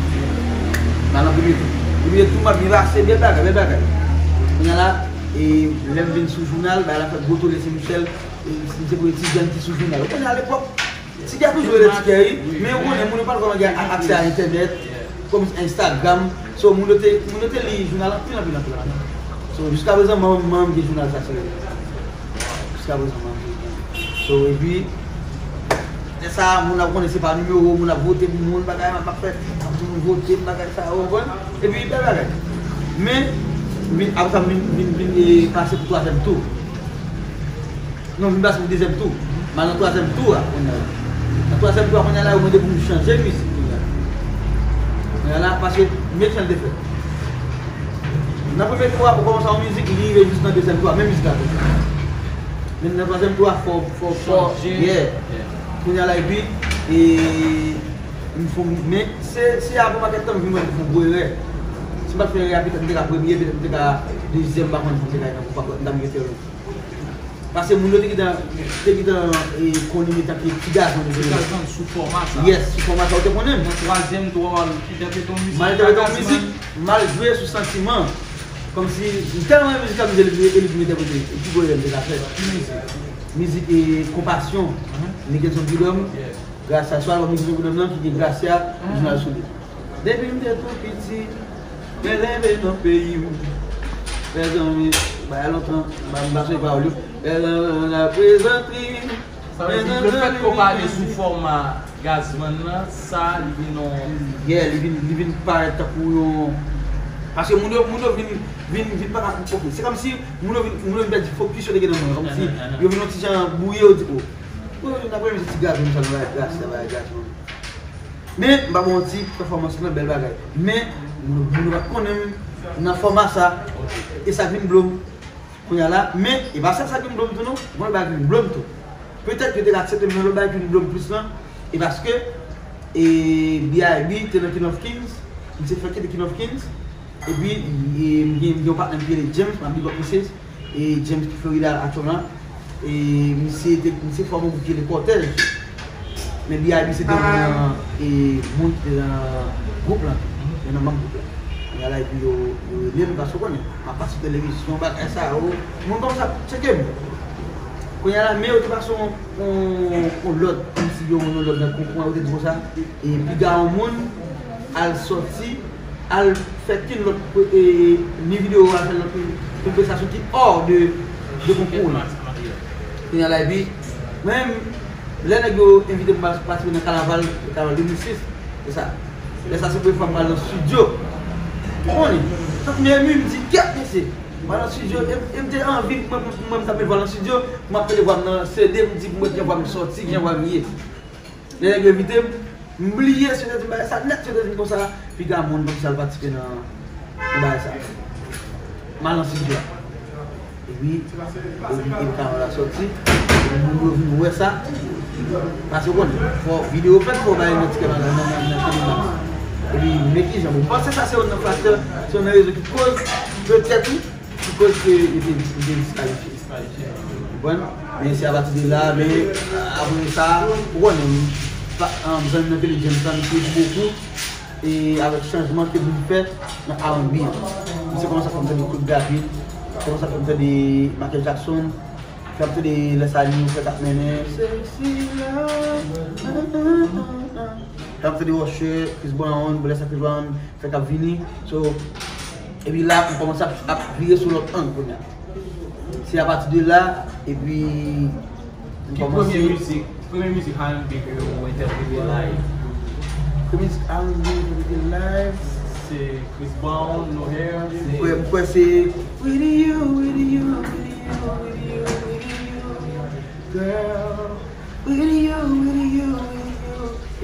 M al nan premye tou. Premye tou, m ap byen pase, bèl bagay, bèl bagay. Kounye a la, e lè m vin sou jounal, bagay la fè gwo tole Sen Michèl, e m se premye ti jèn ki sou jounal. Ou konnen alepòk, Tigè toujou rete Tigè, wi, men ou konnen moun yo pa t vrèman gen aksè a entènèt, kòm Instagram. So, moun yo te, moun yo te li jounal anpil, anpil, anpil, anpil. So, jiskaprezan, manman m gen jounal sa sou li. Jiskaprezan, manman m gen. So, epi, lè sa, moun ap konnen se pa nimewo, moun ap vote pou moun, bagay, m ap fè, ap di moun vote m, bagay sa, ou konprann? Epi, bèl bagay. Men, vin, apre sa, m vin, vin, vin, e, pase pou twazyèm tou. Non, vin pase pou dezyèm tou. M al nan twazyèm tou a, kounye a la. Nan twazyèm tou a, kounye a la, yo mande pou m chanje mizik, kounye a la. Kounye a la, paske, men jan l te fèt. Nan premye tou a, ou kòmanse yon mizik, li rive jis nan dezyèm tou a, menm mizik la tou. Men nan twazyèm tou a, fò, fò, fò, yeah. Kounye a la, epi, e, m fè, men, se, se apre pakèt tan, m vin wè m fè yon gwo erè. Si m pa t fè erè a, petèt m te ka premye, petèt m te ka dezyèm, m pa konn si m te ka nan, m t ap rete lwen. Paske moun yo te gentan, te gentan, e, konnen m etanke ti gason de Ti gason sou fòma sa. Yes, sou fòma sa, ou te konnen m. Nan twazyèm tou a, w al entèprete yon mizik. M al entèprete yon mizik, m al jwe sou santiman. Kòmsi, m tèlman renmen mizik la, m di e li pou m entèprete. E pi gwo erè m te ka fè. Ki mizik? Mizik, e, Konpasyon. Nickenson Prud'homme. Gracia, sou albòm Nickenson Prud'homme nan, ki gen Gracia, jounal sou li. Depi m te tou piti, mwen leve nan peyi m. Mezanmi, bagay lontan, m pa, m pa sonje pawòl yo. Mezanmi, la prezantri. Sa vle di, lefèt ke w pale sou fòma Gazzman nan, sa, li vin yon Yeah, li vin, li vin parèt tankou yon. Paske moun yo, moun yo vin, vin, vin pa ka konprann. Se kòmsi moun yo vin, moun yo vin pèdi fokis yo te gen nan mwen. Kòmsi yo vin yon ti jan bwouye, yo di, oh. Bon, n ap renmen se ti Gazzman sa, nou bagay Gracia, bagay Gazzman. Men, m pa ba w manti, pèfòmans lan bèl bagay. Men, moun, moun yo pa t konnen m nan fòma sa. E sa k vin blow m kounye a la. Men, e pa sèl sa k vin blow m tou non. Gon lòt bagay ki vin blow m tou. Petèt yo te ka aksepte m nan lòt bagay ki vin blow m plis lan. E paske, e, B I B te nan King of Kings. Misye fè kite King of Kings. Epi, e, m gen, m gen yon patnè m ki rele James, m ap big up misye. E James ki Florida aktyèlman. E misye te, misye fòme yon gwoup ki rele Kòtèj. Men B I B se te youn nan, e, moun ki te nan gwoup lan, youn nan manm gwoup lan. Kounye a la, epi yo, yo rele m, paske w konnen, m ap pase televizyon, bagay sa yo. Moun kòmanse ap tcheke m. Kounye a la, men yo te pase yon, yon, yon lòd, kòmsi yon, yon lòd nan konkou an, yo te di konsa, e piga yon moun al sòti, al fè kin lòt, e, ni videyo, al fè lòt kin, kin prestasyon ki hors de, de konkou an. Kounye a la, epi, mwen menm, lè nèg yo envite m pa-, patisipe nan kanaval, kanaval de mil sis, se sa. Lè sa, se premye fwa m pral nan estidyo. Ou konnen, tank m emu, m di, kèt mesye. M pral nan estidyo, e, e m te anvi, mwen, mwen, mwen, m t ap met vwa nan estidyo, m ap mete vwa m nan C D, m di, mwen, gen vwa m sòti, gen vwa m ye. Lè nèg yo envite m, m bliye, si yo te di m bagay sa nèt, si yo te di m konsa, piga moun, poukisa l patisipe nan, nan bagay sa. M al nan estidyo a. Epi, epi, epi kanaval la sòti, epi moun yo vin wè sa, paske w konnen, fò videyo fèt, fò bagay nan tikè nan, nan, nan, nan, nan, nan. Epi, men kijan, bon, m panse sa se youn nan faktè, se youn nan rezon ki koz, petèt, wi, ki koz ke yo te, yo te diskalifye. Konprann? Men se apati de la, men, apre sa, ou konnen, pa, um, zanmi nan ki rele James la, m te bokou, e avèk chanjman ke vin fè nan R and B an. Misye kòmanse ap fè m tande Claude David, kòmanse ap fè m tande Michael Jackson, fè m tande lè sa Nino fè k ap mennen. Sexy love. Fè m tande Usher, Chris Brown, bon, lè sa Chris Brown fè k ap vini. So, epi la, m kòmanse ap, ap vire sou lòt ang kounye a. Se apati de la, epi m Ki premye kòmanse mizik, premye mizik R and B ke w entèprete live? Premye mizik R and B entèprete live. Se Chris Brown, No Hair. M kwè, m kwè se With you, with you, with you, with you, with you.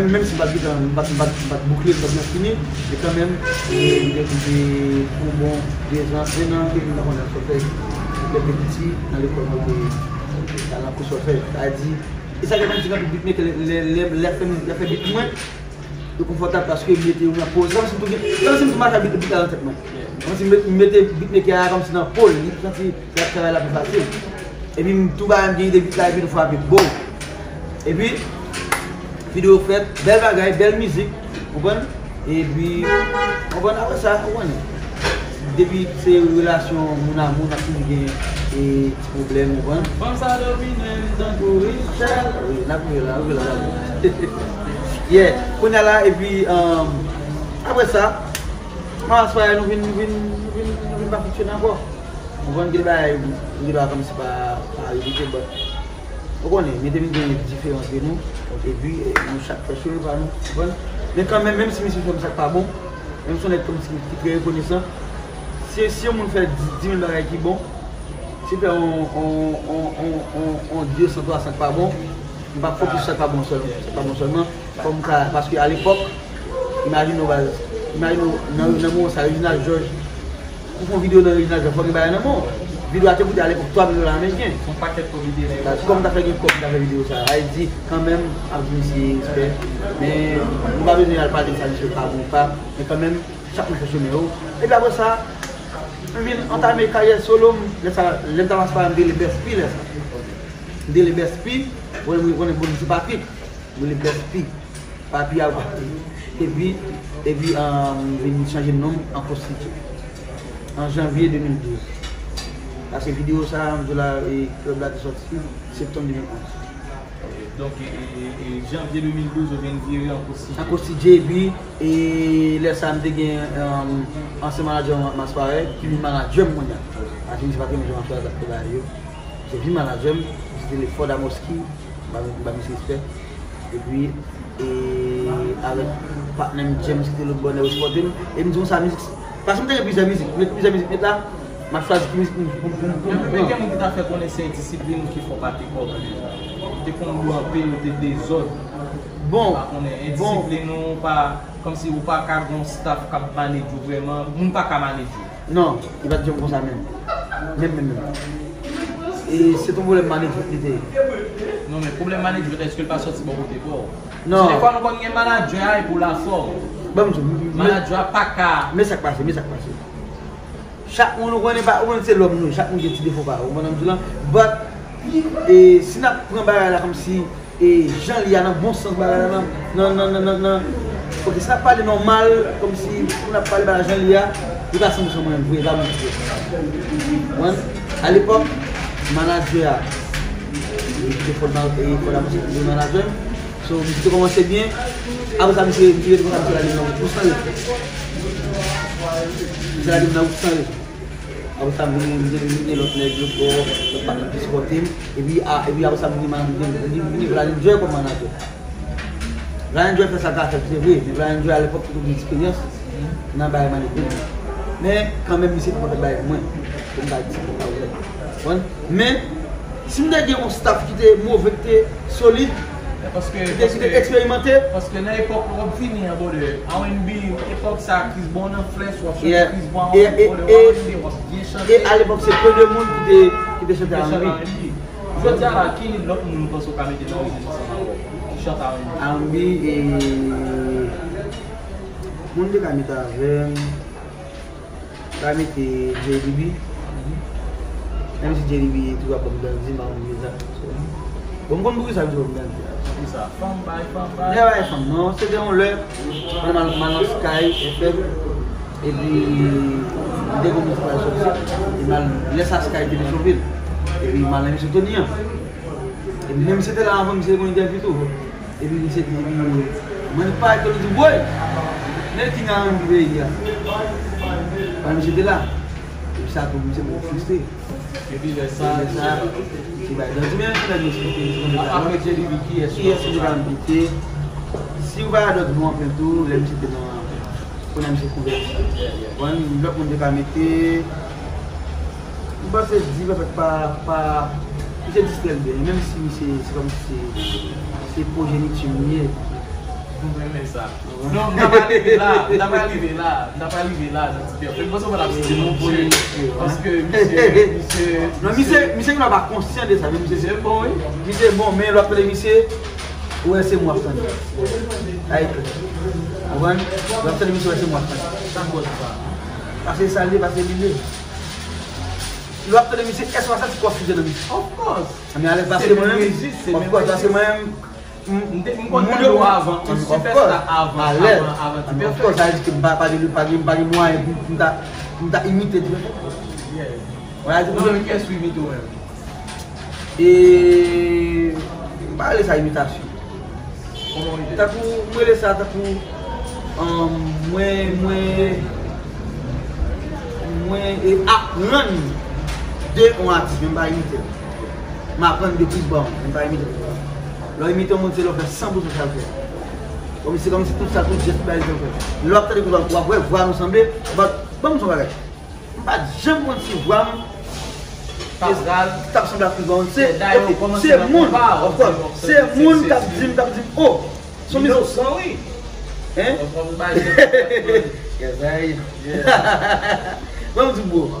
menm, menm si m pa t gentan, m pa t, m pa t, m pa t boukle, m pa t nan fini, men kanmenm, e, li te, li te pou bon de zan, en an, ke m pa konn sòlfèj. Lè m te piti, nan lekòl mwen, te, te al nan kou sòlfèj. Sa vle di, e sa k fè m di anpil beatmaker, lè, lè, lè, lè fè, lè fè beat mwen, yo konfòtab paske m mete yo nan poz. Kòmsi m tou gen, kòmsi m tou mache ak beat, beat la nan tèt mwen. Kòmsi m met- m mete beatmaker a kòmsi nan po l, li santi travay la pi fasil. Epi m tou ba m gen ide beat la epi nou frape, boom. Epi, videyo fèt, bèl bagay, bèl mizik, konprann? Epi, konprann, apre sa, ou konnen. Depi se relasyon moun a moun, ap toujou gen e, ti pwoblèm, ou konprann? Fanm sa domine m tankou Richard. Wi, n ap rive la, n ap rive la, n ap rive. Yeah, kounye a la, epi, um, apre sa, Mama Sfaya, nou vin, nou vin, nou vin, nou vin pa fonksyone ankò. Ou konn gen bagay, ou gen bagay kòmsi pa, pa reyite, but ou konnen, nou te vin gen diferans de nou, epi, e, nou chak fè chemen pa nou, ou konprann? Men kanmenm, menm si misye fè m sa k pa bon, menm si yon nèg kòmsi ki trè rekonesan, si, si yon moun fè di- dis mil bagay ki bon, si l fè on, on, on, on, on, on de san, twa san k pa bon, m p ap fokis sou sa k pa bon sèlman, sa k pa bon sèlman, fò m ka, paske alepòk, imajine w baz, imajine w nan, nan moman sa, Reginald Georges, pou fè yon videyo nan Reginald Georges, fò gen bagay nan men w. Videyo a te koute alepòk twa mil dola ameriken. Yon pakèt kòb li te gen. Kòm ta fè gen kòb ta fè videyo sa. Sa vle di, kanmenm, ap di misye respè. Men, nou pa bezwen al pale sa, misye pa bon pa. Men kanmenm, chak moun fè chemen yo. Epi apre sa, mwen vin antame karyè solo m. Lè sa, lè m t ap aspire, m te rele Best P lè sa. M te rele Best P, ou konnen, ou konnen bon, se Patrick. M rele Best P. Papi a Papi. Epi, epi, um, m vin chanje non m an Coach C J. An janvye de mil douz. Paske videyo sa, m di w la, e, klèb la te sòti septanm de mil onz. Ok, donk, e, e, e, e, janvye de mil douz, ou vin vire an Coach C J. An Coach C J, epi, e, lè sa, m te gen, um, ansyen manadjè m, Mas Parèy, ki vin manadjè m kounye a. Paske misye pa t renmen jan m ap fè bagay yo. Se vin manadjè m, se te Leford Amoski, m ba, m ba misye respè. Epi, e, avèk patnè m James ki te lòt bò, nèg yo sipòte m. E m di konsa, mizik, paske m te gen plizyè mizik, m met plizyè mizik, met la, m ap chwazi ki mizik pou m, pou m, pou m, pou m Men, men pran. Gen moun ki ta fè konnen se endisiplin ou ki fè w pa te kòb. Ou te konn lou anpil, ou te dezòd. Bon, pa konnen, bon. Endisiplin ou pa, kòmsi ou pa ka gon staff k ap manage ou vrèman, moun pa ka manage ou. Non, li pa t janm konsa menm. Menm, menm, menm. E se t on pwoblèm management li te ye. Non, men pwoblèm management, èske l pa sòti bò kote pa w? Non. Paske defwa nou konn gen manadjè a e pou lafòm. Ban m di w, m, m, Manadjè a pa ka men sa k pase, men sa k pase. Chak moun ou konnen pa, ou konnen se lòm nou ye, chak moun gen ti defo pa yo, ou konprann sa m di w lan? But, e, si n ap pran bagay la kòmsi e jan li a nan bon sans bagay la nan, nan, nan, nan, nan, nan. Ok, si n ap pale nòmal, kòmsi pou n ap pale bagay jan li a, li pa san pou san mwen vre, pa manti vre. Konprann? Alepòk, manadjè a, li te fò nan, e, fò nan misye, li te manadjè m. So, misye te kòmanse byen. Apre sa, misye, misye rete konsa, misye lage m nan wout pou san retou. Misye lage m nan wout san retou. Apre sa, m vin, m vin, m vin gen lòt nèg, lòt bò, lòt patnè ki sipòte m. Epi, a, epi apre sa, m vin, m vin, m vin, m vin Vladinger kòm manadjè. Vladinger fè sa l ka fè, se vre, men Vladinger alepòk te gen eksperyans nan bagay management. Men, kanmenm, misye te konn fè bagay pou mwen. Pou m ka di, pou m ka wè. Konprann? Men, si m te gen yon staff ki te move, ki te solid, ki te, ki te eksperimante. Paske nan epòk w ap vini an, brother, R and B, epòk sa, Chris Brown an flèch, w ap chante Chris Brown, brother, w ap vini, w ap byen chante. E alepòk, se pe de moun ki te, ki te chante R and B. Jodi a la, ki lòt moun ou panse w ka mete nan ritm ansanm avè w? Ki chante R and B? R and B, e, moun m te ka mete avè m. Sa mete J D B. Menm si J D B toujou ap ban m danzi, m pa konn poukisa. Bon, m konn poukisa misye ban m danzi a. Poukisa? Fanm bay fanm bay. Lè bay fanm, non, se te yon lè, mwen m al, m al nan Sky F M, epi m te gon mizik pral sòti, epi m al, lè sa Sky te Petyonvil, epi m al nan emisyon Tony an. Epi menm misye te la anvan, misye te gon entèvyou tou. Epi misye di, epi mwen parèt tou, li di, woy! Men ki nan anvi peyi a. Pandan misye te la. Epi sa tou, misye bon fristre. Epi lè sa, lè sa, li bay dan di, men ki nèg yo eksplike, li di, apre J D B, kiyès, kiyès ki te ka envite? Si ou pa dòt bon anpil tou, lè misye te nan, kounye a misye kouvèti. Bon, lòt moun te ka mete, m panse di, an fèt, pa, pa, misye distrè l byen. Menm si misye, se kòm si se, se pwojeniti m li ye. M renmen sa. Non, m ta pral rive la, m ta pral rive la, m ta pral rive la, nan ti pèp. M panse w pa t ap site non pou li. Paske misye, misye, Non, misye, misye gen dwa pa konsyan de sa, men misye se bon, wi. Misye bon, men lè w ap tande misye, ou wè se mwen w ap tande. Sa e klè. Ou konprann? Lè w ap tande misye, ou wè se mwen w ap tande. Sa k kòz sa? Paske sa l ye, paske li vle. Lè w ap tande misye, èske w pa santi kò w fije nan misye? Of course. Men alèz, paske mwen menm, of course, paske mwen menm, M te, m konn tande w avan, m sipèsta avan, avan, avan ti pèfè. Of course, sa vle di ke m pa, pa gen, pa gen, pa gen mwayen pou m ta, pou m ta imite ti pèfè. Ou wè, ou menm, kiyès ou imite ou menm? E, m pa rele sa imitasyon. Kòman w rele? Tankou, m rele sa tankou, um, mwen, mwen, mwen, e, aprann de yon atis, men m pa imite l. M aprann de Chris Brown, men m pa imite l. Lè w imite yon moun, se lè w fè san pou san sa l fè. Kòm se kòmsi tout sa, tout jès, tout bagay li fè. Lè w ap tande Chris Brown, w ap wè vwa nou sanble, but, ban m di w yon bagay. M pa t janm konn si vwa m t ap sanble ak Chris Brown. Se, se moun, of course, se moun k ap di m, k ap di m, oh, se yon mizik. Inosan, wi. Hein? Yes, I. Ban m di w, bro.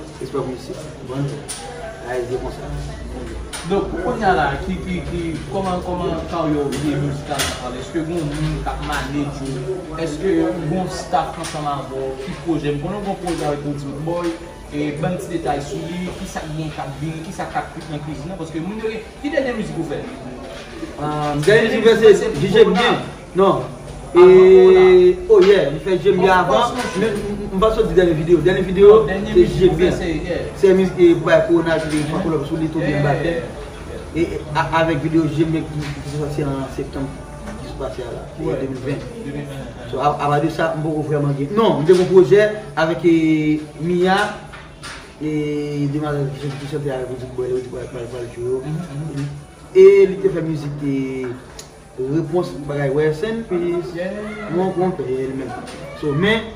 Respè pou misye. Bon, bagay vye konsa. Donk, pou kounye a la, ki, ki, ki, kòman, kòman karyè w ye mizikal la pale? Èske gen yon moun k ap manage ou? Èske gen yon staff ansanm avè w? Ki pwojè? M konnen w gen yon pwojè avèk Roody Boy. E ban m ti detay sou li, kisa k gen k ap vini, kisa k ap kwit nan kwizin nan, paske moun yo gen, ki dènye mizik ou fè? Dènye mizik ou fè se J J Byen. Non. E, oh yeah, m fè J J Byen avan, men m pa sot di dènye videyo. Dènye videyo se J J Byen. Se mizik e bay Corona ki te fè kolab sou li, tou byen batè. E avèk videyo J J Byen ki soti an septanm ki sot pase a la, se de mil ven. So, apa de sa, m poko vrèman gen. Non, m te gen pwojè avèk Mia, e demwazèl ki chante avèk Roody Boy, Roody Boy pral jwe yo. E li te fè mizik te repons bagay rest in peace mon konpè li menm. So, men,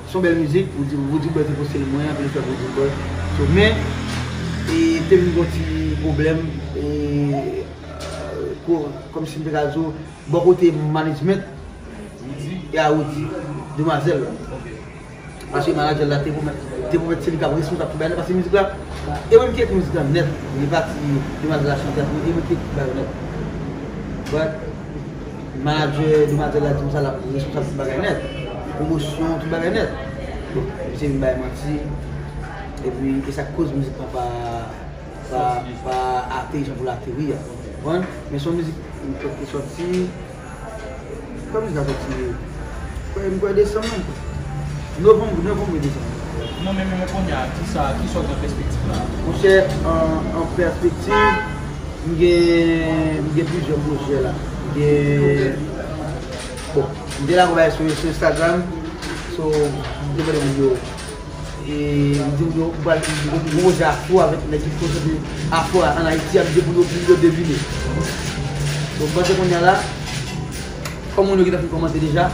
se yon bèl mizik, Roody Boy te poste l, mwen anpil respè pou Roody Boy. So, men, e te vin gon ti pwoblèm, e kòmsi m te ka di w, bò kote management, e a Roody, demwazèl la. Paske manadjè l la te pwomèt, te pwomèt se li k ap responsab tout bagay la, paske mizik la, e mwen ki ekri mizik la nèt, li pati demwazèl la chante, e mwen ki ekri bagay yo nèt. But, manadjè demwazèl la di m sa l ap responsab tout bagay nèt, pwomosyon, tout bagay nèt. Bon, misye vin bay manti, epi e sa k koz mizik la pa pa, pa ateri jan pou l ateri a. Ou konprann? Men se yon mizik ki sòti. Kan mizik la sòti? M kwè, m kwè desanm menm. Novanm, novanm wi desanm. Non, men, men, men kounye a, kisa, kisa w gen an pèspektiv la? Monchè, an, an pèspektiv, m gen, m gen plizyè pwojè la. M gen, bon, m te la konpayi sou, sou Instagram, so, m te mande moun yo. E m di moun yo, m pral, m gon pwojè afro avèk nèg ki konn chante afro ann Ayiti a, m di moun yo, moun yo devine. Donk, m panse kounye a la, kòm moun yo gentan fin kòmante deja,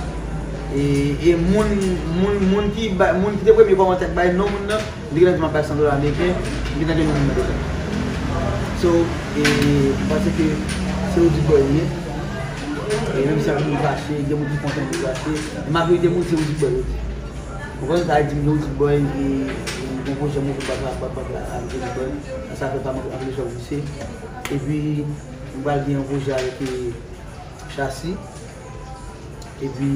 e, e moun, moun, moun ki ba, moun ki te premye kòmante ak bay non moun nan, m te gentan di m ap bay san dola ameriken, m gentan gen non moun nan deja. So, e, m panse ke se Roody Boy li ye. E menm si anpil moun fache, gen moun ki kontan, moun ki fache, majorite moun se Roody Boy yo di. Ou konprann sa, di m Roody Boy, e, e, m gon pwojè move pa, pa, pa, pa, pa, avèk Roody Boy. Sa, sa fè pa m anpil chòk vise. Epi, m pral gen yon pwojè avèk, e, Chasi. Epi,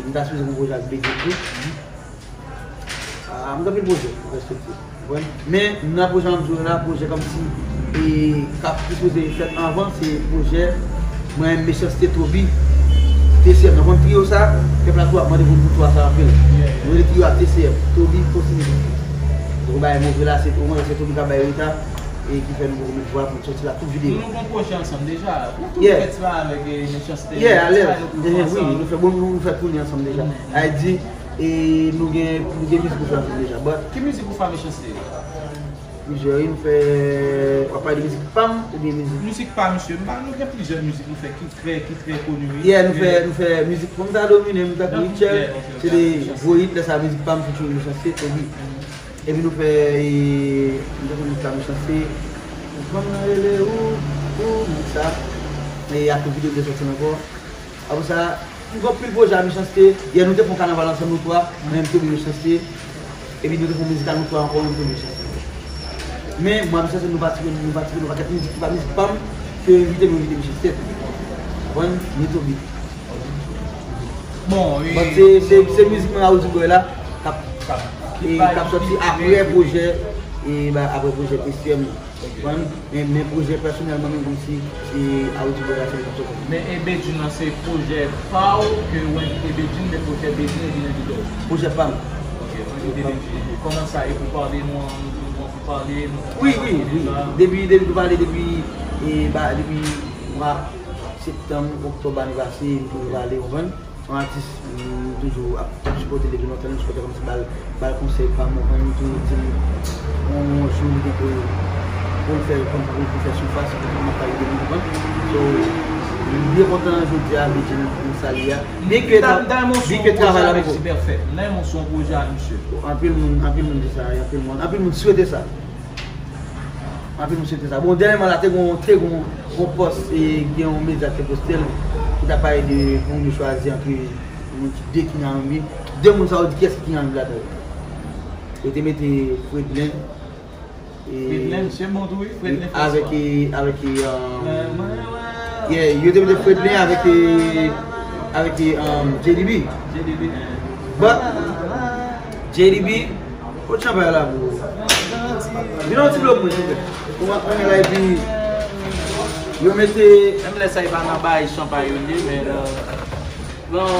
m ta sipoze gen yon pwojè avèk Big Ego tou. Ah, m gen anpil pwojè, an pèspektiv. Ou konprann? Men, nan pwojè m ap di w la, pwojè kòmsi, e, k ap sipoze fèt anvan, se pwojè mwen, Mechanste, Toby, T C M. Nou konn triyo sa, pèp la tou ap mande pou, pou twa sa anpil. Nou rele triyo a T C M, Toby, Fosini. Donk, bagay move la, se, omwen se Toby k ap bay reta. e ki fè nou poko met vwa pou n sòti la tout videyo. Nou gen yon pwojè ansanm deja. Nou tou fè ti bagay avèk Mechanste. Yeah, alèz. Wi, nou fè bon, nou fè toune ansanm deja. Sa vle di, e nou gen, nou gen mizik pou fè ansanm deja. But ki mizik ou fè a Mechanste? Plizyè, wi, nou fè, w ap pale de mizik pa m oubyen mizik? Mizik pa misye, m pa, nou gen plizyè mizik nou fè ki trè, ki trè koni, wi. Yeah, nou fè, nou fè mizik, fò m ta domine m tankou Richel, se de gwo hit, lè sa mizik pa m featuring Mechanste, Toby. Epi nou fè, e, nou te fè mizik la Mechanste, ou pran m nan rele ou, ou, mizik sa, e ak yon videyo ki te sòti ankò. Apre sa, nou gen anpil pwojè a Mechanste, yè nou te fè yon kanaval ansanm nou twa, mwen menm Toby Mechanste, epi nou te fè yon mizik a nou twa ankò, mwen menm Toby Mechanste. Men, mwen a Mechanste, nou pa tire, nou pa tire yon pakèt mizik ki pa mizik pa m, ke yo envite m, yo envite Mechanste. Konprann? Ni Toby. Bon, e But se, se, se mizik mwen a Roody Boy la, k ap, k ap, e, k ap sòti apre pwojè, e, ba, apre pwojè P C M nan. Konprann? Men, men pwojè pèsonèl mwen menm kòmsi, e, a Roody Boy la se li k ap sòti. Men e Bedjine nan se pwojè pa w ke w envite Bedjine, men pwojè Bedjine vin envite w? Pwojè pa m. Ok, w envite Bedjine. Kòman sa ye pou pale nou an, nou, nou, nou pale, nou Wi, wi, wi. Depi, depi nou pale, depi, e, ba, depi mwa septanm, oktòb ane pase, nou toujou pale, konprann? Yon atis, m toujou ap sipòte l depi lontan, m sipòte kòmsi ba l, ba l konsèy pa m, konprann, m toujou di l yon, yon jou li gen pou l, pou l fè, pou l, pou l fè soufrans, pou l fè soufrans, konprann? So, m byen kontan jodi a, Bedjine, pou sa li a. Byenke, byenke travay la poko. Nan yon son pwojè a misye. Anpil moun, anpil moun di sa, anpil moun, anpil moun swete sa. Anpil moun swete sa. Bon, dènyèman la, te gon, te gon, gon pòs, e, gen yon medya ki te poste l, ki t ap pale de moun yo chwazi ant moun de King R and B. De moun sa yo di kiyès ki King R and B ladan yo. Yo te mete Fredlin, e, Fredlin, misye bon tou, wi. Fredlin François. Avèk, e, avèk, e, um, yeah, yo te mete Fredlin avèk, e, avèk, e, um, J D B. J D B, eh. But, J D B, Kot chanpay la pou ou? Vin yon ti dlo pou mwen, silvouplè. Pou mwen, kounye la, epi yo mete. Menm lè sa, e pa nan bay chanpay yo ye, men, euh, non.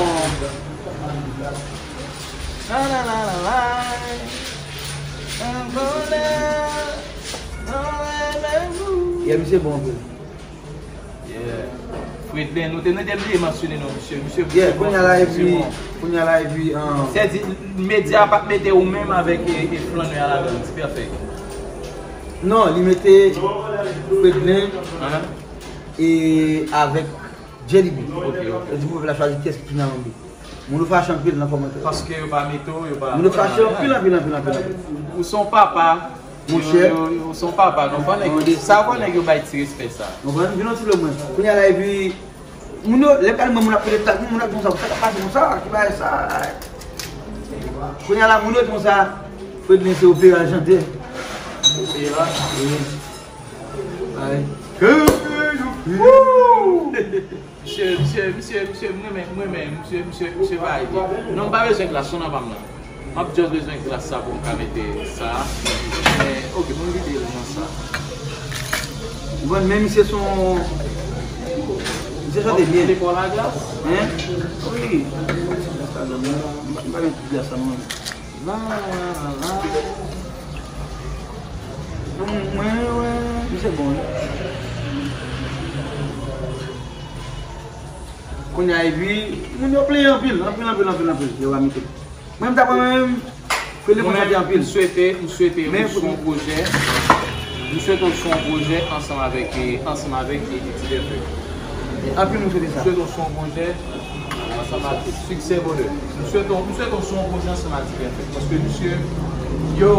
La, la, la, la, la. Yeah, misye bon anpil. Yeah. Fredlin, nou te, nou te bliye mansyone non misye. Misye, yeah, kounye a la, epi, kounye a la, epi, um, sèdi, medya pa t mete ou menm avèk, e, e, flannè a ladan l, Ti Pèfèk? Non, li mete Fredlin, hein? E avèk J D B. Ok, ok. Li di pou pèp la chwazi kiyès ki nan yon bi. Moun yo fache anpil nan kòmantè. Paske yo pa mete w, yo pa. Moun yo fache anpil, anpil, anpil, anpil, anpil. Ou se yon papa. Monchè. Yo, yo, yo, ou se yon papa, non, fò nèg yo, sa fò nèg yo bay ti respè sa. Konprann? Vin yon ti dlo mwen. Kounye a la, epi, moun yo, lè pral mwen, moun ap pede tak, moun ap di konsa, sa k ap pase konsa, ki bagay sa? Kounye a la, moun yo di konsa, Fredlin se opera l chante. Opera? Wi. Ay. Woo! Misye, misye, misye, misye, m renmen, m renmen, misye, misye, misye pa ede. Non, m pa bezwen glas, non, nan pa m nan. M ap just bezwen glas sa pou m ka mete sa. Men, ok, pou m vide l nan sa. Bon, men misye se yon, misye chante byen. Ou vle pran laglas? Hein? Wi. M pa, m pa met glas sa, mwen. La, la, la, la. Mwen, mwen, misye bon, wi. Kounye a, epi, moun yo plenyen anpil, anpil, anpil, anpil, anpil. Yo pa mete. Mwen, m ta pran mwen menm, Fredlin konn chante anpil. M swete, m swete ou sou yon pwojè. M swete ou sou yon pwojè ansanm avèk, e, ansanm avèk, e, Ti Pèfèk. Anpil moun swete sa. M swete ou sou yon pwojè ansanm avèk Succès Bonheur. M swete ou, m swete ou sou yon pwojè ansanm avèk Ti Pèfèk. Paske misye, yo,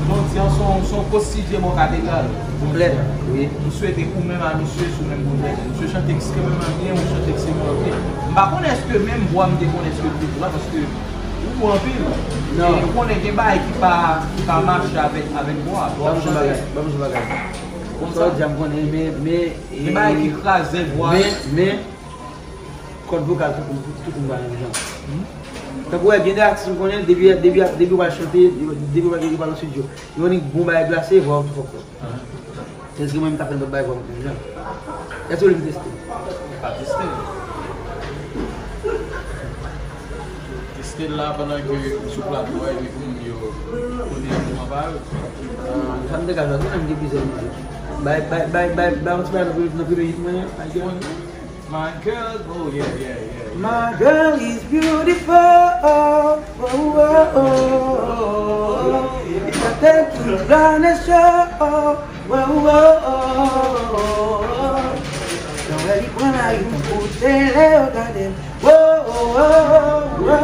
jodi a, se yon, se yon pwostidye bò katedral. Konplè, wi. M swete ou menm a misye sou menm pwojè. Misye chante ekstrèmeman byen, ou chante ekstrèmeman byen. M pa konnen èske menm vwa m te konnen èske l te vwa, paske ou gwo anpil. Non. E ou konnen gen bagay ki pa, ki pa mache avèk, avèk vwa. Ban m di yon bagay, ban m di yon bagay. Sa w di a m konnen, men, men, gen bagay ki kraze vwa. Men, men, kòd vokal tout moun, tout moun pa menm jan. Tankou wè, gen de atis m konnen, depi, depi, depi w al chante, depi w al, depi w al nan estidyo, yo ni bon bagay glase, vwa w tou fòk fòk. Èske mwen m ta fè lòt bagay pou mwen menm jan? Èske w vle m teste? Pa teste. Se la pandan ke m sou plato a epi pou moun yo pote enstriman pa yo. Sa m te ka fè, konnen m gen plizyè mizik. Bay, bay, bay, bay, bay yon ti bagay nan prive, nan prive hit mwen an, My Girl. My girl, oh yeah, yeah, yeah. My girl is beautiful. Oh, oh, oh, oh. It's a thing to blindness show. Oh, oh, oh, oh, oh. Nan wè li pran lari pou tele yo gade. Wo, wo, wo, wo.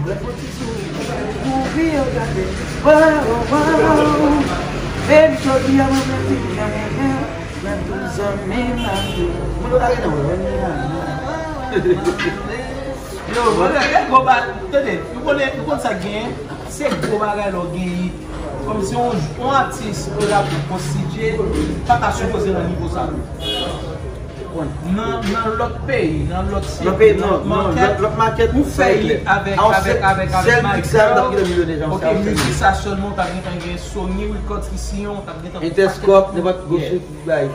Mwen fon ti souri pou kouvri yo gade. Wo, wo, wo. Baby, jodi a mwen mèsi pou mwen mwen. Mwen tou zanmi m ap di. Mwen nou kare nan mwen mwen. Yo, mwen gen gwo bal. Tande, nou konnen, nou konn sa k genyen. Se gwo bagay lè w gen hit. Kòmsi yon, yon atis, yon rapè konstitye, pa ta sipoze nan nivo sa tou. Nan, nan lòt peyi, nan lòt site, lòt peyi, non, non, lòt, lòt makèt, ou fè hit avèk, avèk, avèk, avèk Michael. Ok, mizik sa sèlman, ou t ap gentan gen Sony Records ki siyen w, ou t ap gentan gen Interscope, nenpòt gwo sou bay.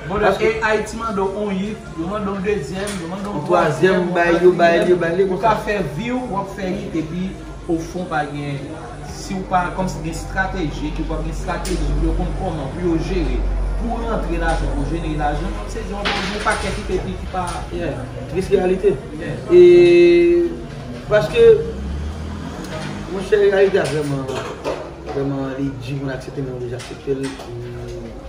Bon, e Ayiti mande w yon hit, yo mande w dezyèm, yo mande w twazyèm, bay, yo bay, yo bay, li konsa. Ou ka fè vi w, w ap fè hit, epi o fon pa gen, si w pa, kòmsi gen estrateji, ekipa gen estrateji pou yo konn kòman pou yo jere, pou rantre lajan, pou jenere lajan, se yon, yon pakèt hit epi ki pa. Yeah, tris reyalite. Yeah. E, paske, monchè, reyalite a vrèman, vrèman, li di pou n aksepte, men nou deja aksepte l.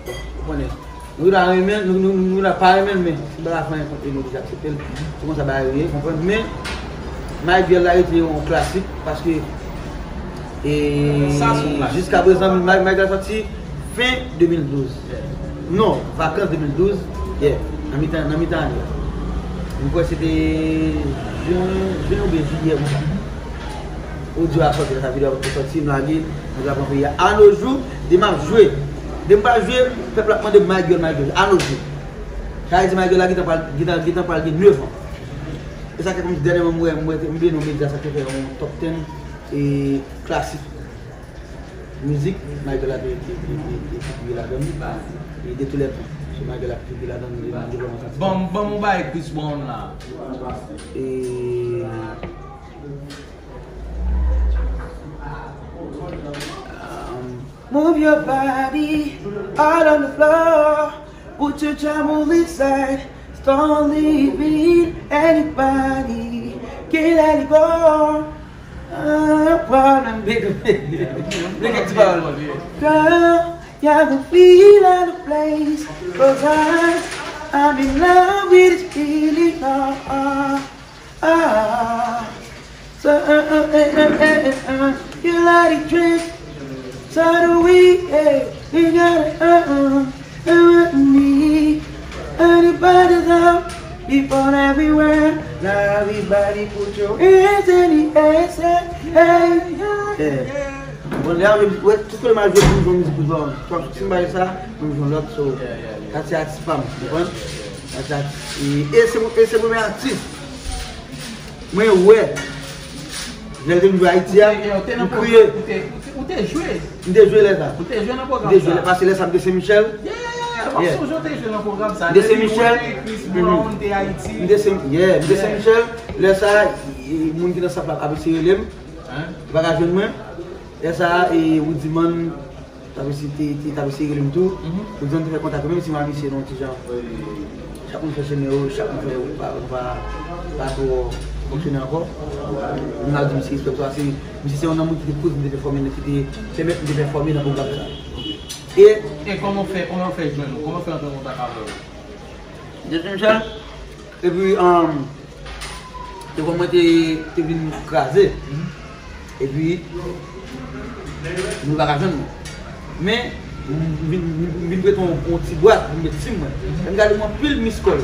Bon, ou konnen. Nou ta renmen, nou, nou, nou ta pa renmen l, men si bagay la fè anyen kont li, nou deja aksepte l. Se konsa bagay yo ye, konprann. Men, My Girl la rete yon klasik, paske, e, jiska prezan, My, My Girl la sòti fen de mil douz. Non, vakans de mil douz, yeah, nan mitan, nan mitan ane a. M kwè se te jen, jen oubyen jiyè konsa. Odyo a sòti, lè sa videyo a poko sòti, m lage, m ap pran peyi a. A no jou, depi m ap jwe, depi m pa jwe, pèp la ap mande m My Girl, My Girl. A no jou. Sa vle di My Girl la gentan pral, gentan, gentan pral gen nèf an. E sa k fè kòmsi dènyèman m wè, m wè, m vin nan medya sa te fè yon top ten e klasik mizik, My Girl la te, te, te, te, te figire ladan l. E de tou lè tan. Se My Girl la ki figire ladan l, nan devlopman sa. Ban m, ban m yon bagay Chris Brown la. E Move your body all on the floor. Put your trouble inside. Start leaving anybody. Can't let it go. Ah, problem, big, big, big, big. Girl, you have the feel of the place. 'Cause I, I'm in love with this feeling. Ah, ah. Ah, so, uh, uh, uh, uh, uh, uh, uh, you like to drink, so do we, hey, we gotta, uh, uh, uh, uh, me. Everybody's up, people everywhere. Now everybody put your hands in the air, say, hey, yeah. Bon, lè a, wè, tout kote m al jwe, m jwe mizik pou jwe. Twa, si m bay sa, m jwe lòt, so, sa se atis pa m, konprann? Sa se atis, e, e se, e se premye atis. Mwen wè, lè l te vin jwe Ayiti a, m kriye. Ou te, ou te, ou te jwe? M te jwe lè sa. Ou te jwe nan pwogram sa? M te jwe lè, paske lè sa m te Sen Michèl. Yeah, yeah, yeah, yeah. M ap sonje w te jwe nan pwogram sa. M te Sen Michèl. Chris Brown te Ayiti. M te Sen, yeah, m te Sen Michèl. Lè sa, e, moun ki nan staff la ap eseye rele m. Yo pa ka jwenn mwen. Lè sa, e, Woodyman t ap eseye, te, te, t ap eseye rele m tou. Pou di m te fè kontak yo, menm si m a misye nan ti jan. Chak moun fè chemen yo, chak moun fè, pa, pa, pa twò fonksyone ankò. M ap di misye respè pou sa, se, misye se yon nan moun ki te koz m te pèfòme, ki te pèmèt m te pèfòme nan pwogram sa. E, e kòman w fè, kòman w fè jwenn ou? Kòman w fè antre an kontak avè w? Depi m chè, epi, um, te kon mwen te, te vin kraze. Epi, nou pa ka jwenn mwen. Men, m vin, m vin prete yon, yon ti bwat, m met sim mwen. Lè m gade m anpil miss call.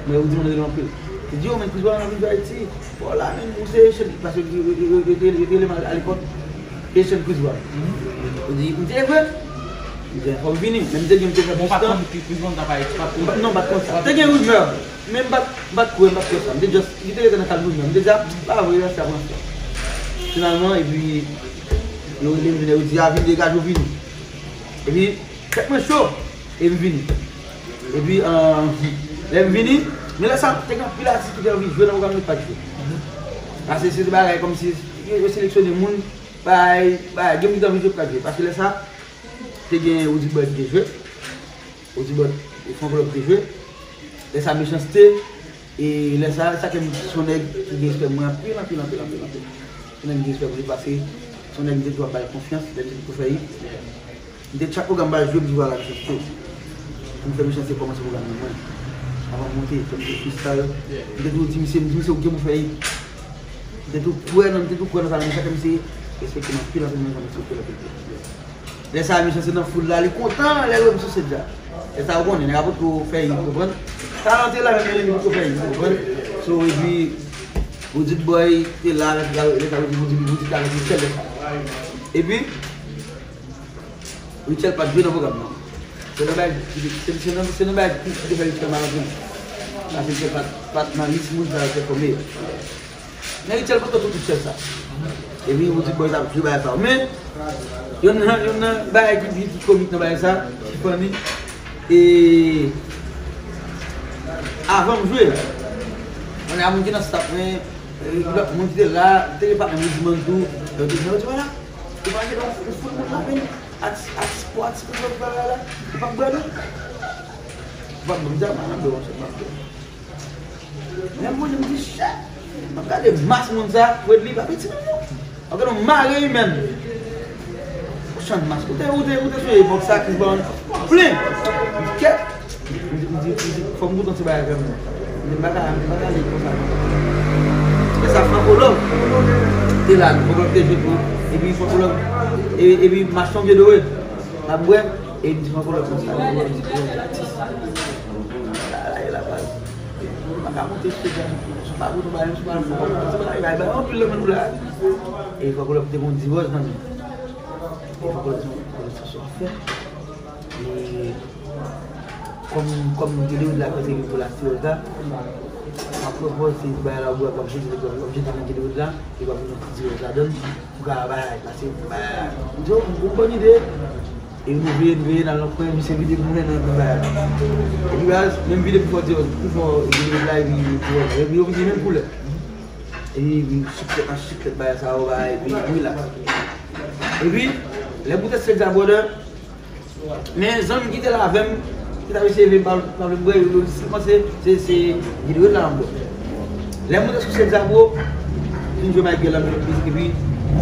Mwen, yo di mwen rele anpil. Yo di, yo, men Chris Brown ap vin jwe Ayiti. Bon, la, men, ou se Haitian, paske yo, yo, yo, yo te, yo te rele m a, a lepòk Haitian Chris Brown. Yo di, m di, e vre? M di, fò m vini. Men m te di, m te fè Boston. Ou pa t konn Chris Brown t ap Ayiti, pa t konn? Non, m pa t konn sa. Te gen rimè. Men m pa t, m pa t kwè, m pa t kwè sa. M te just, li te rete nan kad moun nan. M te di, a, pa vre, sa pran sa. Finalman, epi, yo rele m, yo di, a, vin degaje w vini. Epi, tèt mwen cho, epi m vini. Epi, euh, lè m vini, men lè sa, te gen anpil atis ki te anvi jwe nan pwogram, yo pa t jwe. Paske se te bagay kòmsi yo, yo seleksyone moun, bay, bay, gen moun ki te anvi jwe, pa jwe. Paske lè sa, te gen Roody Boy ki te jwe. Roody Boy, e Franco Love ki te jwe. Lè sa Mechanste, e lè sa, sa ke m se yon nèg ki gen respè mwen anpil, anpil, anpil, anpil, anpil. Se yon nèg ki gen respè pou li paske se yon nèg m te toujou ap bay konfyans, lè m te toujou fè hit. M te chak pwogram m al jwe, m toujou al ak Mechanste. Pou m fè Mechanste kòmanse pwogram nan mwen. Avan m monte, fè m te freestyle. M te toujou di misye, m di misye ou gen pou fè hit. M te toujou kwè nan, m te toujou kwè nan sa, men chak misye respekte m anpil, anpil, men jan misye kwè nan anpil. Lè sa a, Mechanste nan foul la, li kontan, lè l wè m sou stage la. Lè sa a, ou konnen, nèg la potko fè hit, ou konprann? Talan te la, men li potko fè hit, ou konprann? So, epi, Roody Boy te la, lè sa, lè sa, Roody, Roody, Roody te avèk Richel, lè sa. Epi, Richel pa t jwe nan pwogram nan. Se nan bagay, se, se nan, se nan bagay ki, ki te fè Richel mal anpil. Paske Richel pa t, pa t nan lis moun sa yo te fòme. Men Richel kontan tout Richel sa. Epi ou di bòy sa ap jwe bagay sa. Men, youn nan, youn nan bagay ki, ki, ki komik nan bagay sa, ki funny, e avan m jwe, kounye a moun ki nan staff mwen, e, lòt moun ki te la, te gen patnè m Rizman tou, yo te di, yo di, wala, ou pa jwe nan yon foul moun la, men atis, atis pou atis pou jwe bagay la, ou p ap bwè non. Ou p ap bwè, m di, a, m pa nan bwè, monchè, m p ap bwè. Lè m monte, m di, shit! M ap gade mas moun sa, Fredly pa piti menm non. M ap gade yon mare imèn. Yon chan mas. Ou te, ou te, ou te sonje epòk sa, Chris Brown plen. M di, kèt! M di, m di, m di, fò m goute yon ti bagay kanmenm. M di, m pa ka, m pa ka ale konsa non. E sa, Franco Love te la, Franco Love te jwe tou. Epi Franco Love, e, epi mas yon vye dore. N ap bwè, e m di Franco Love konsa, Franco Love di, bwè, atis. La, la, e la, baz. Mwen pa ka monte stage la, si w pa goute yon bagay, si w pa fè yon ti bagay, bay, bay anpil nan men nou la. E fòk ou lè te gon diwòs nan men. E fòk ou lè te gon diwòs sa w ap fè. E kòm, kòm Gede Wood la fè se pou la diwòs la, m ap pwopòze bagay la, w ap jete, w ap jete nan Gede Wood la, e w ap jete nan diwòs ladann, pou ka bay, pase, bay. M di, o, yon bòn ide. E nou veye, nou veye, n al nan kwen, misye vide pou mwen nan, nan bagay la. Epi baz, menm vide pi fò, di, pi fò, vide la, epi, epi, epi yo vide menm koulè. Epi, epi, siklèt an siklèt, bagay sa yo, bagay, epi, relax. Epi, lè m bout stage la, brother, men zanmi ki te la avè m, ki t ap eseye veye m pa, pa vle m bwè, yo, yo, si m panse, se, se, vide la, m bwè. Lè m monte sou stage la, bro, fin jwe Michael la, m jwe mizik, epi,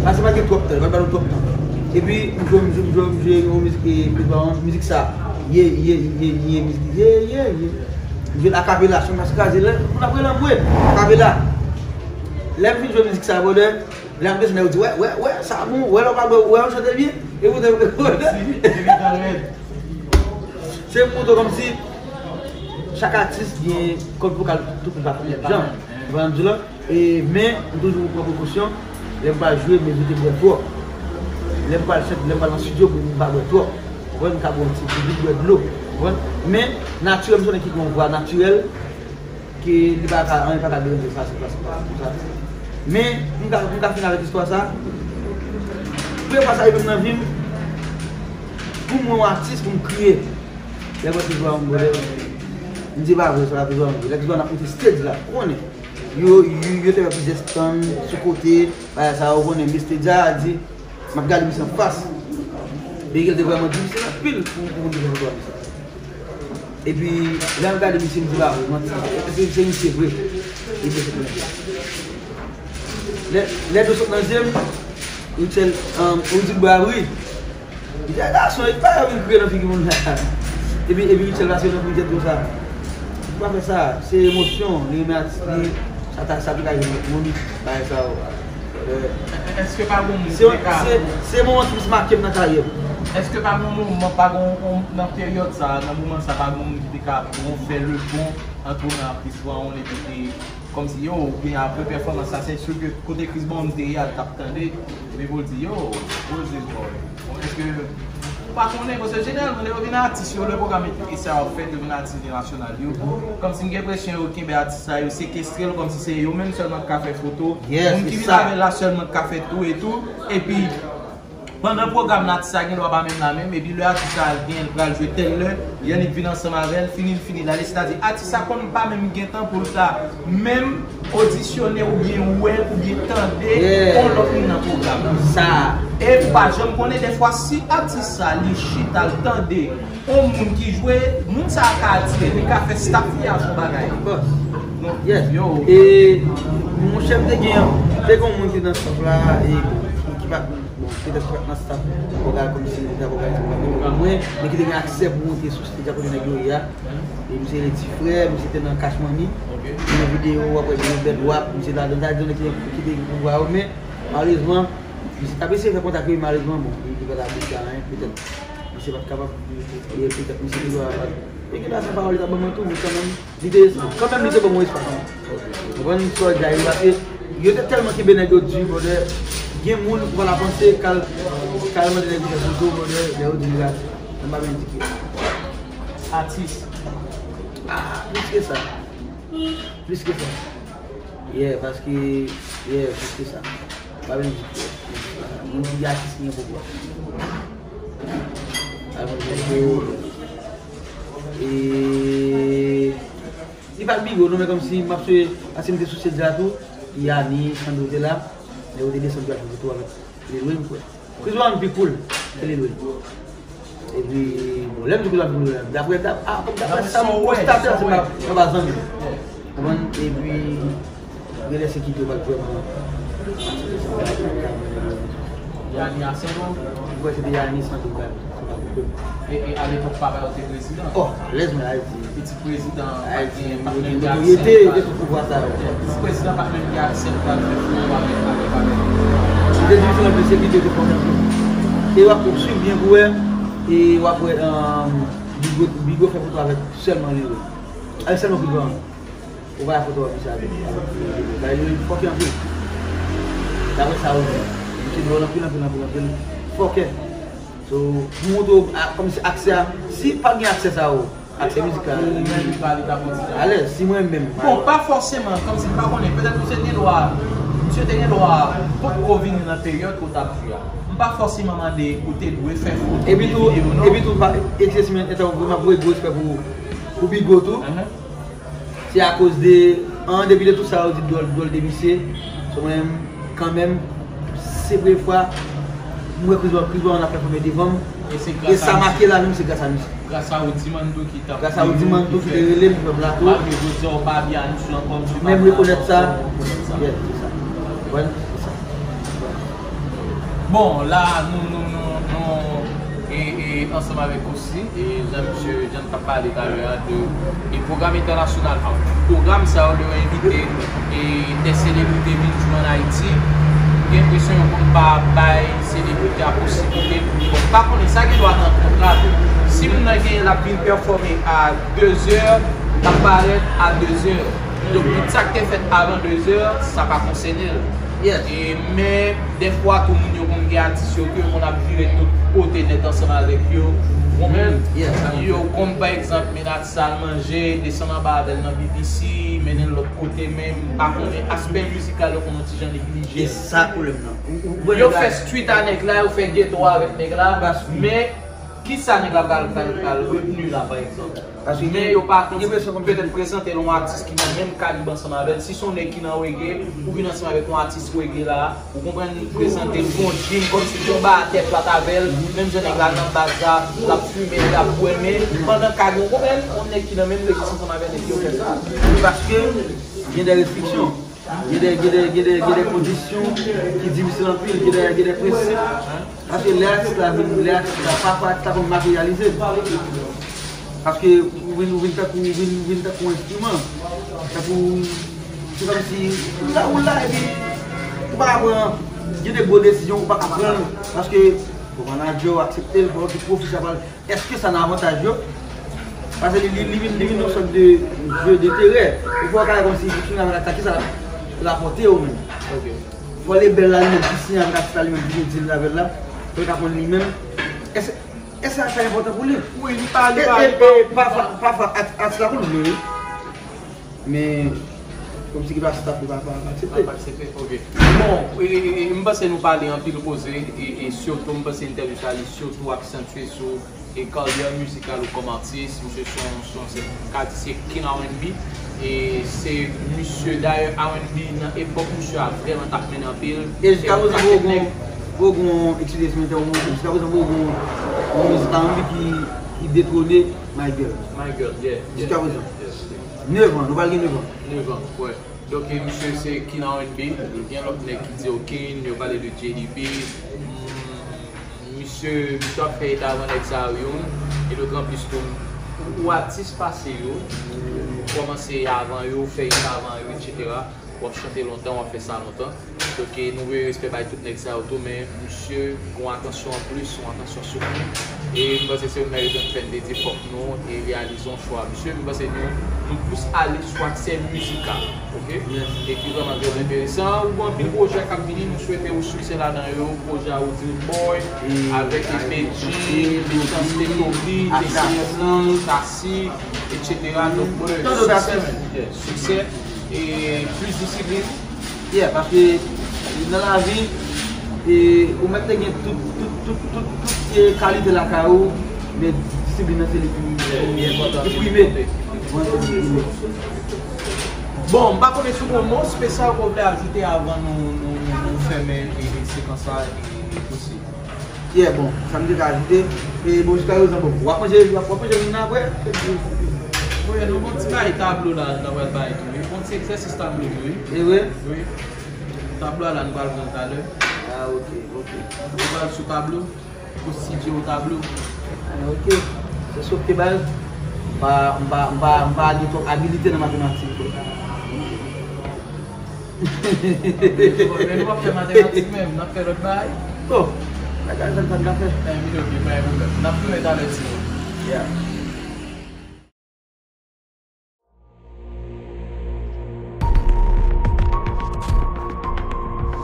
pase pa gen twòp tan, pa t ba nou twòp tan. Epi, m jwe, m jwe, m jwe, m jwe yon mizik, e, Chris Brown, mizik sa. Ye, ye, ye, ye, mizik, ye, ye, ye. M jwe l akapela, chanm mas kraze, lè, moun ap rele anmwe, akapela. Lè m fin jwe mizik sa, brother, lè m desann, yo di, wè, wè, wè, sa bon, wè, lè w pa bwè, wè, w chante byen. E poutèt, se pou to kòmsi chak atis gen kòd vokal tout moun pa fè menm jan. Ou konprann sa m di w la? E, men, m toujou pran prekosyon. Lè m pral jwe, m evite bwè twòp. Lè m pral chante, lè m pral nan estidyo, m pa bwè twòp. Ou konprann? M ka bwè yon ti, ti gout, bwè dlo. Ou konprann? Men, natirèl, m se yon nèg ki gen yon vwa natirèl. Ke li pa ka, anyen pa ka deranje sa, se plas, plas pou sa. Men, m ka, m ka fini avèk istwa sa. Premye fwa sa rive m nan vi m, pou mwen, yon atis, pou m kriye. Lè m wè Chris Brown, brother, m di, pa vre, sa la Chris Brown vre. Lè Chris Brown ap monte stage la, konnen. Yo, yo, yo te fè plizyè stand sou kote, bagay sa, ou konnen, men stage a, di, m ap gade misye anfas. Bigel te vrèman difisil anpil pou, pou moun te fè foto avè sa. Epi, lè m gade misye, m di, pa vre, manti. Se, se misye vre. Epi, se misye. Lè, lè dlo sot nan zye m, Richel, um, ou di bwa wi. Li di, a gason, e pa yo vin kriye nan figi moun la. Epi, epi Richel pase nan pou tèt konsa. Ou pa fè sa, se emosyon, li renmen atis li, sa ta, sa te ka rive lòt moun, bagay sa yo. Èske pa gon moun ki te ka... Se, se moman ki plis make m nan karyè m. Èske pa gon moman, pa gon, nan peryòd sa, nan moman sa, pa gon moun ki te ka bon fè le pon ant ou menm ak Chris Brown epi te kòmsi yo, oubyen apre pèfòmans sa, se si ke kote Chris Brown te ye a, l t ap tande, epi pou l di, yo, poze bò. Bon, èske ou pa konnen, paske jeneralman, lè yo vin atis yo, lè pwogram e sa yo ap fèt, yo vin atis entènasyonal yo, kòmsi m gen enpresyon yo kenbe atis sa, yo sekestre l, kòmsi se yo menm sèlman k ka fè foto, moun ki vin avè l la sèlman k ka fè tou e tou, epi pandan pwogram nan, atis sa gen dwa pa menm la menm, epi lè atis sa gen, l pral jwe tèl lè, Yanick vin ansanm avè l, fini l fini l ale, sètadi atis sa konn pa menm gen tan pou l ta menm Odisyone oubyen wè oubyen tande yon lòt moun nan pwogram. Sa. E ou pa janm konnen, dèfwa, si atis sa li chita l tande yon moun ki jwe, moun sa a ka atire, li ka fè staff li a fè yon bagay. Of course. Yes. Yo. E monchè, m te gen, te gen yon moun ki nan staff la, e ki pa, bon, petèt ki pa t nan staff pwogram, kòmsi li te pwogram mwen, men ki te gen aksè pou monte sou stage a kote nèg yo ye a. E misye rele Ti Frè, misye te nan Cash Money. Li nan videyo, w ap wè gen yon bèl wap, misye ladan, sa di ki, ki te gen pouvwa yo, men malerezman, misye t ap eseye fè kontak yo, malerezman, bon, li, li pa t ap di anyen, petèt misye pa t kapab, e petèt misye te dwe pa t, e gen lajan pawòl li t ap ban mwen tou, men kanmenm, li te, kanmenm li te ban mwen espas. Ou konprann sa w di a, paske yo te tèlman kenbe nèg yo di, brother, gen moun ou pa ta panse k al, k al mande nèg yo fè foto, brother, lè yo di li la, m pa menm di ki. Atis. Ah, plis ke sa. Plis ke sa. Yeah, paske, yeah, plis ke sa. M pa menm di ki. Moun ki atis ki gen pouvwa. Alò, e Li pa t Bigo non, men kòmsi m ap sonje, paske m te sou stage la tou, Yanni, Sandro te la, men yo te desann tou al fè foto avèk Lil Wayne, m kwè. Chris Brown pi cool ke Lil Wayne. Epi, bon, lè m di Chris Brown pi cool, daprè, dap-, a, daprè sa m konstate la, se pa, se pa zanmi. Konprann? Epi, Gen lè se ki yo pa t vrèman. Yani a Sandro? M kwè se te Yani Sandro, se pa koupe m. E, e alepòk papa yo te prezidan? Oh, alèz mwen Ayiti. Pitit prezidan pa t gen, pa t menm gen aksè. Notoryete, yo gen tout pouvwa sa yo. Pitit prezidan pa t menm gen aksè pou al fè foto avèk, avèk, avèk. Li te di se yon ensekirite yo te fè anpil. E w ap swiv byen pou wè, e w ap wè, um, Bigo, Bigo fè foto avèk sèlman Lil Wayne. Avèk sèlman Chris Brown. Ou pa foto wè misye avèk, avèk, avèk, li fòkè anpil. Daprè sa yo di. Misye dwòl anpil, anpil, anpil, anpil. Fòkè. So, pou montre w, a, kòmsi aksè a, si pa gen aksè sa yo, aksè mizik la, ou menm, li pa, li ta kontinye. Alèz, si mwen menm, bon, pa fòseman, kòmsi m pa konnen, petèt misye te gen dwa, misye te gen dwa potko vini nan peryòd ke w t ap di a. M pa fòseman mande ou te dwe fè foto, epi tou, videyo, non. Epi tou, pa, excuse me, etan w vreman voye gwo respè pou, pou Bigo tou. Se akoz de, an, depi de tout sa yo di dwòl, dwòl de misye, so mwen menm, kanmenm, se premye fwa m wè Chris Brown, Chris Brown ap pèfòme devan m. E se gras a misye. E sa make lavi m, se gras a misye. Gras a Rudy Manto ki t ap, gras a Rudy Manto ki te rele m, fè plato. Malgre jodi a w pa byen a misye ankò, misye pa byen ankò, m rekonèt sa. Yes, se sa. Konprann? Se sa. Bon, la, nou, nou, nou, nou, e, e, ansanm avèk osi, e, jan misye, jan n t ap pale talè a de, e, pwogram entènasyonal an. Pwogram sa yo, lè yo envite, e, de selebrite vin jwe ann Ayiti, m gen enpresyon yo konn pa bay selebrite a posiblite pou li. Bon, m pa konnen sa gen dwa nan kontra tou. Si moun nan genyen l ap vin pèfòme a de zè, l ap parèt a de zè. Donk, tout sa k te fèt avan de zè, sa pa konsène l. Yes. E, men, dèfwa tou, moun yo konn gen atis yo ke yo konn ap vire tout kote nèt ansanm avèk yo. Ou konprann? Yes, sa konn fèt. Yo konn, pa egzanp, mennen atis sa al manje, desann anba avè l nan B B C, mennen l lòt kote, men m pa konnen, aspè mizikal yo konn yon ti jan neglije. E sa pwoblèm nan. Ou, ou, ou wè nèg la. Yo fè street a nèg la, yo fè geto avèk nèg la, men kisa nèg la pral, pral, pral retni la, pa egzanp? Paske men yo pa gen enpresyon kòmsi petèt prezante l yon atis ki nan menm kalib ansanm avè l. Si se yon nèg ki nan reggae, ou vin ansanm avèk yon atis reggae la, ou konprann, prezante l gon djim, kòmsi gon batè plat avè l, menm jan nèg la nan baz la, l ap fimen, l ap bwè, men pandan kag, ou konprann, yon nèg ki nan menm rejis ansanm avè nèg yo fè sa. Wi, paske gen de restriksyon. Gen de, gen de, gen de, gen de kondisyon ki difisil anpil, gen de, gen de prensip. Paske lè atis la vin, lè atis la, pafwa atis la konn materyalize. Paske ou vin, ou vin tankou, ou vin, ou vin tankou yon enstriman. Tankou, se kòmsi, ou la, ou la, epi ou pa ka pran, gen de gwo desizyon, ou pa ka pran l, paske fò manadjè w aksepte l, fò tout pwofesyonèl. Èske sa nan avantaj yo? Paske li, li, li vin, li vin yon sòt de jeu d'intérêt. Ou fè w kare kòmsi si w fini avèk atis la, kisa l ap rapòte ou menm? Ok. Fò lebèl la li menm ki siyen avèk atis la, li menm ki gen dil avè l la, fò l ka konn li menm. Èske, èske sa, sa enpòtan pou li? Wi, li pa, li pa, li pa. E, e, pafwa, pafwa, at-, atis la konn vle, wi. Men, kòmsi ki pa staff li pa, pa, pa aksepte. Pa aksepte, ok. Bon, e, e, e, m panse nou pale anpil koze, e, e sitou, m panse entèvyou sa, li sitou aksantye sou, e, karyè mizikal ou kòm atis. Misye se yon, se yon, se, ka di se king R and B. E se misye, dayè, R and B nan epòk misye a vrèman t ap mennen anpil. E jiska prezan, poko gen, poko gen, excusez me, interrompu, jiska prezan, poko gen yon mizik R and B ki, ki detwone My Girl. My Girl, yeah, yeah. Jiska prezan. Yeah, yeah. Nèf an, nou pral gen nèf an. Nèf an, wè. Donk, e, misye se King R and B, gen lòt nèg ki di yo King, yo pale de J D B. Misye, misye ap fè eta avan nèg sa yo youn, e dotanplis tou, ou atis pase yo, ou kòmanse avan yo, fè eta avan yo, etsetera. W ap chante lontan, w ap fè sa lontan. Donk, e, nou voye respè bay tout nèg sa yo tou, men misye gon atansyon anplis, yon atansyon soutni. E m panse se youn nan rezon ki fè n te di fòk nou, e, reyalize yon chwa. Misye, m panse nou, nou plis ale sou aksè mizikal, oke? Yes. E ki vrèman trè enteresan. Ou gen anpil pwojè k ap vini, nou swete ou siksè ladan yo, pwojè a ou Dream Boy, avèk P G, Mechanste, Tony, T C M, Tasi, etsetera. Donk, brother, siksè, man. Yeah, siksè. E plis disiplin. Yeah, paske nan lavi, e, ou mèt te gen tout, tout, tout, tout, tout, e, kalite lakay ou, men disiplin nan se li ki, li prime. Bon, m pa konnen si w gen yon mo espesyal ke w vle ajoute avan nou, nou, nou, nou fèmen, e, e, sekans sa, e, e, posib. Yeah, bon, sa m te ka ajoute. E, bon, jiska prezan, bon, w ap manje, w ap, w ap manje vin apre. Wi, nou gon ti bagay tablo la, nou pral bay tou, wi. Gon ti egzèsis tablo tou, wi. E vre? Wi. Tablo a la, nou pral pran talè. Ah, ok, ok. Nou pral sou tablo. Konstitye yon tablo. Ah, ok. Se sa w te bay. M pa, m pa, m pa, m pa gen twòp abilite nan matematik. Men nou p ap fè matematik menm, n ap fè lòt bagay. Oh, bagay sa n pa ka fè. Eh, mi doke, pa gen pwoblèm. N ap tounen talè, ti moun. Yeah.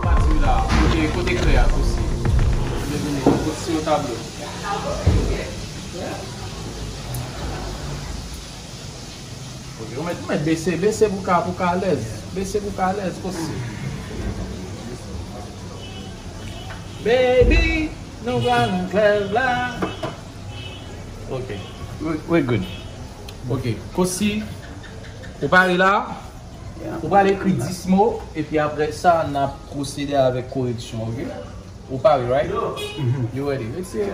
Pati la, kote, kote krè a, kote. Kote si yon tablo. Ok, ou mèt, ou mèt bese, bese pou ka, pou ka alèz. Bese pou ka alèz, kote. Baby, nou pral nan club la. Ok. We, we good. Ok. Kosi, ou pare la? Yeah. Ou pral ekri dis mo, epi apre sa, n ap pwosede avèk koreksyon, ok? Ou pare, right? Mhm. You ready? Mete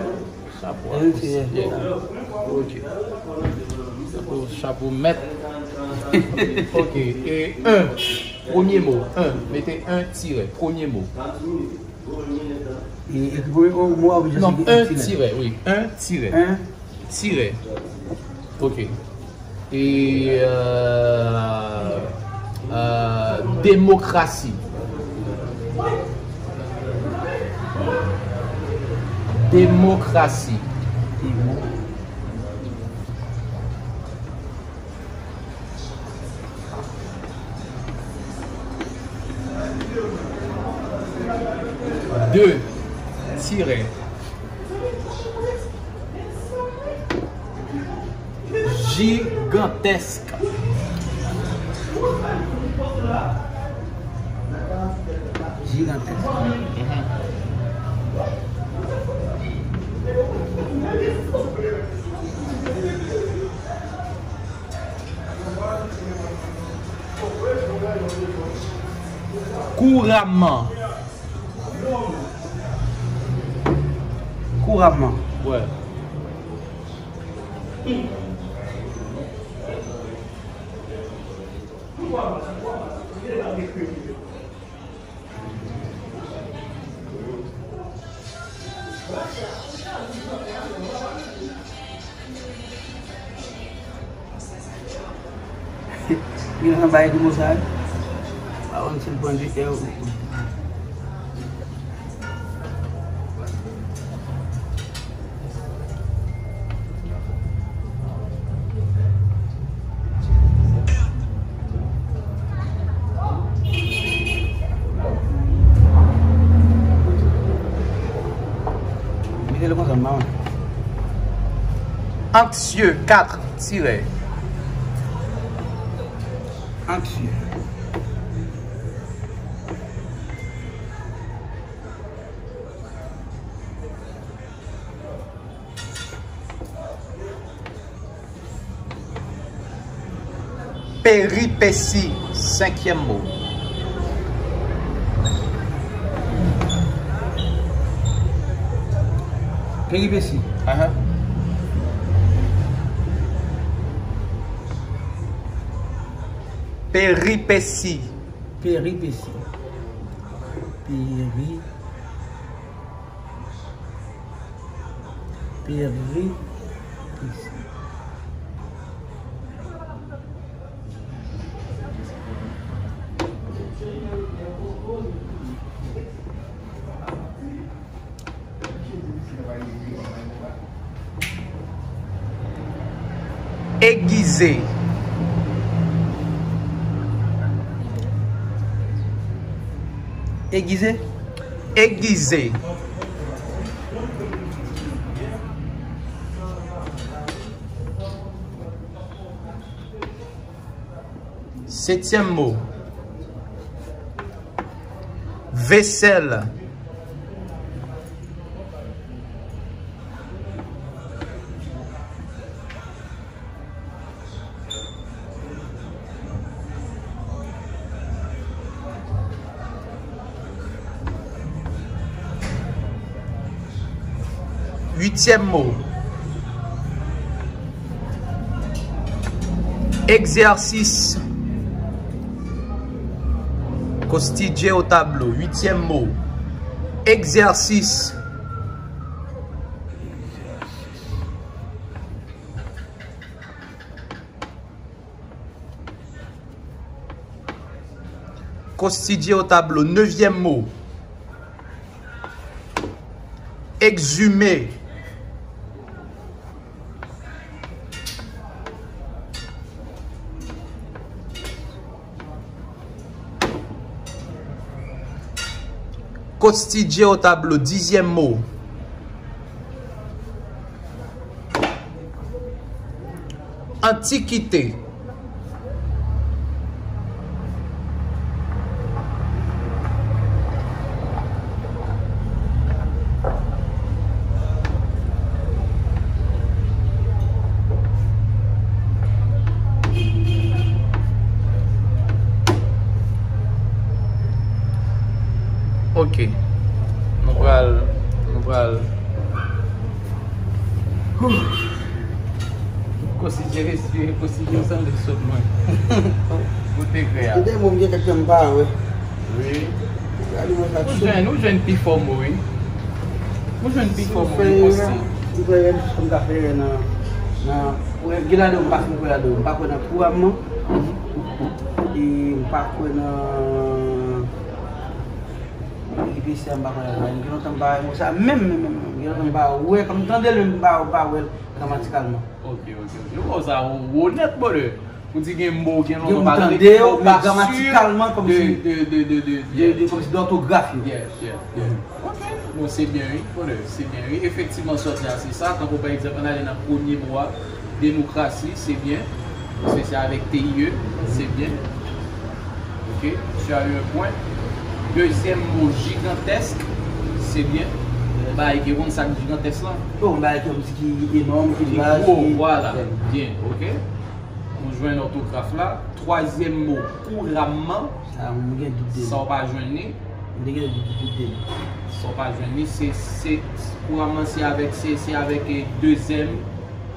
chapo a. Yeah. Ok. Chapo, chapo mèt. Ok. E en. Premye mo. En. Mete en tirè. Premye mo. E, e ki premye mo, mo a, non, en tirè, wi. En tirè. En tirè. Ok. E, euh, euh, demokrasi. Demokrasi. De tirè. Jigantèsk. Jigantèsk. Mhm. Kouramman. Kouramman. Wè. Gen yon bagay ki mo sa, pa konn si l pran de è ou. Mete l konsa, m pa wè. Anksye, kat tirè. Anksye. Peripesi, senkyèm mo. Peripesi. Ahan. Peripesi. Peripesi. Peri. Peri. Egize. Egize? Egize. Setyèm mo. Vesèl. Uityèm mo. Egzèsis. Konstitye o tablo. Uityèm mo. Egzèsis. Konstitye o tablo. Nevyèm mo. Egzime. Konstitye o tablo. Dizyèm mo. Antikite. Ok. Nou pral, nou pral. Whew. Konstitye respire, konstitye sanble sot mwen. Kote krè a? Gen de mo m gen kèk tan m pa wè. Wi. Gade mwen sa. Ou jwenn, ou jwenn pifò mo, wi. Ou jwenn pifò mo, wi, konsti. Si w fè, si w fè, m ka fè nan, nan, gen ladan m pa fin kwè ladan, m pa kwè nan kouramman. E m pa kwè nan, epi se m pa kwè ladan. Gen lontan m pa wè mo sa, menm, menm, menm, menm. Gen lontan m pa wè, kòm m tande l, menm m pa, pa wè l gramatikalman. Ok, ok, ok. Ou sa, ou, ou onèt, brother. Ou di gen mo, gen lontan pa tande, m pa si de, de, de, de, de, de, de, kòmsi dòtograf yo. Yeah, yeah, yeah. Ok, bon, se byen, wi, brother, se byen, wi. Efektivman, sòti a, se sa. Tankou, pa egzanp, ann ale nan premye mo a, demokrasi, se byen. Paske se avèk T I E, se byen. Ok, tu as eu un point. Dezyèm mo, jigantèsk, se byen. Yon bagay ki konn sa k jigantèsk lan. Bon, yon bagay ki, ki enòm, ki laj, ki gwo, vwala, byen, ok. Nou jwenn òtograf la. Twazyèm mo, kouramman. Sa, m gen dout de li. Sa w pa jwenn li. M te gen dout de li. Sa w pa jwenn li, se, se, kouramman se avèk, se, se avèk, eh, dezyèm,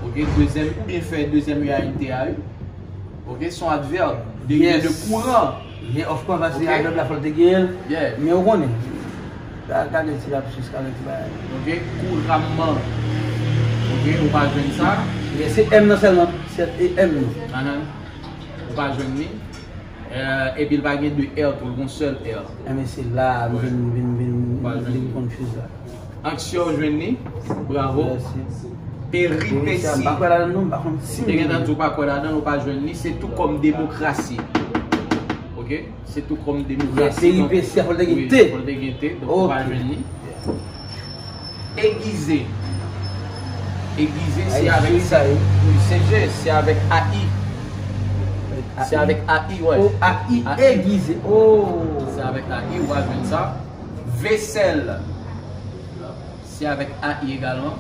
ok, dezyèm, oubyen fè dezyèm E a N T a, wi. Ok, se yon advèb. De, de kouran. Yeah, of course, paske advèb la fò l te genyen l. Yeah. Men ou konnen. Ga-, gade ti lapsus, gade ti bagay. Ok, kouramman. Ok, ou pa jwenn sa. Yeah, se M nan sèlman, se M nan. Ahan. Ou pa jwenn li. Eh, epi l pa gen de R tou, l gon sèl R. Enben, se la m vin, vin, vin, vin confuse la. Anksyon, ou jwenn li. Bravo. Mèsi. Peripesi. Peripesi, m pa kwè ladan l non, m pa konn si m te gentan di w pa kwè ladan l, ou pa jwenn li. Se tou kòm demokrasi. Ok? Se tou kòm demokrasi. Peripesi, fò l te gen T. Wi, fò l te gen T, donk ou pa jwenn li. Egize. Egize, se avèk, se, se avèk A I. Se avèk A I, wè. O, A I, egize. O. Se avèk A I, ou va jwenn sa. Vesèl. Se avèk A I egalman.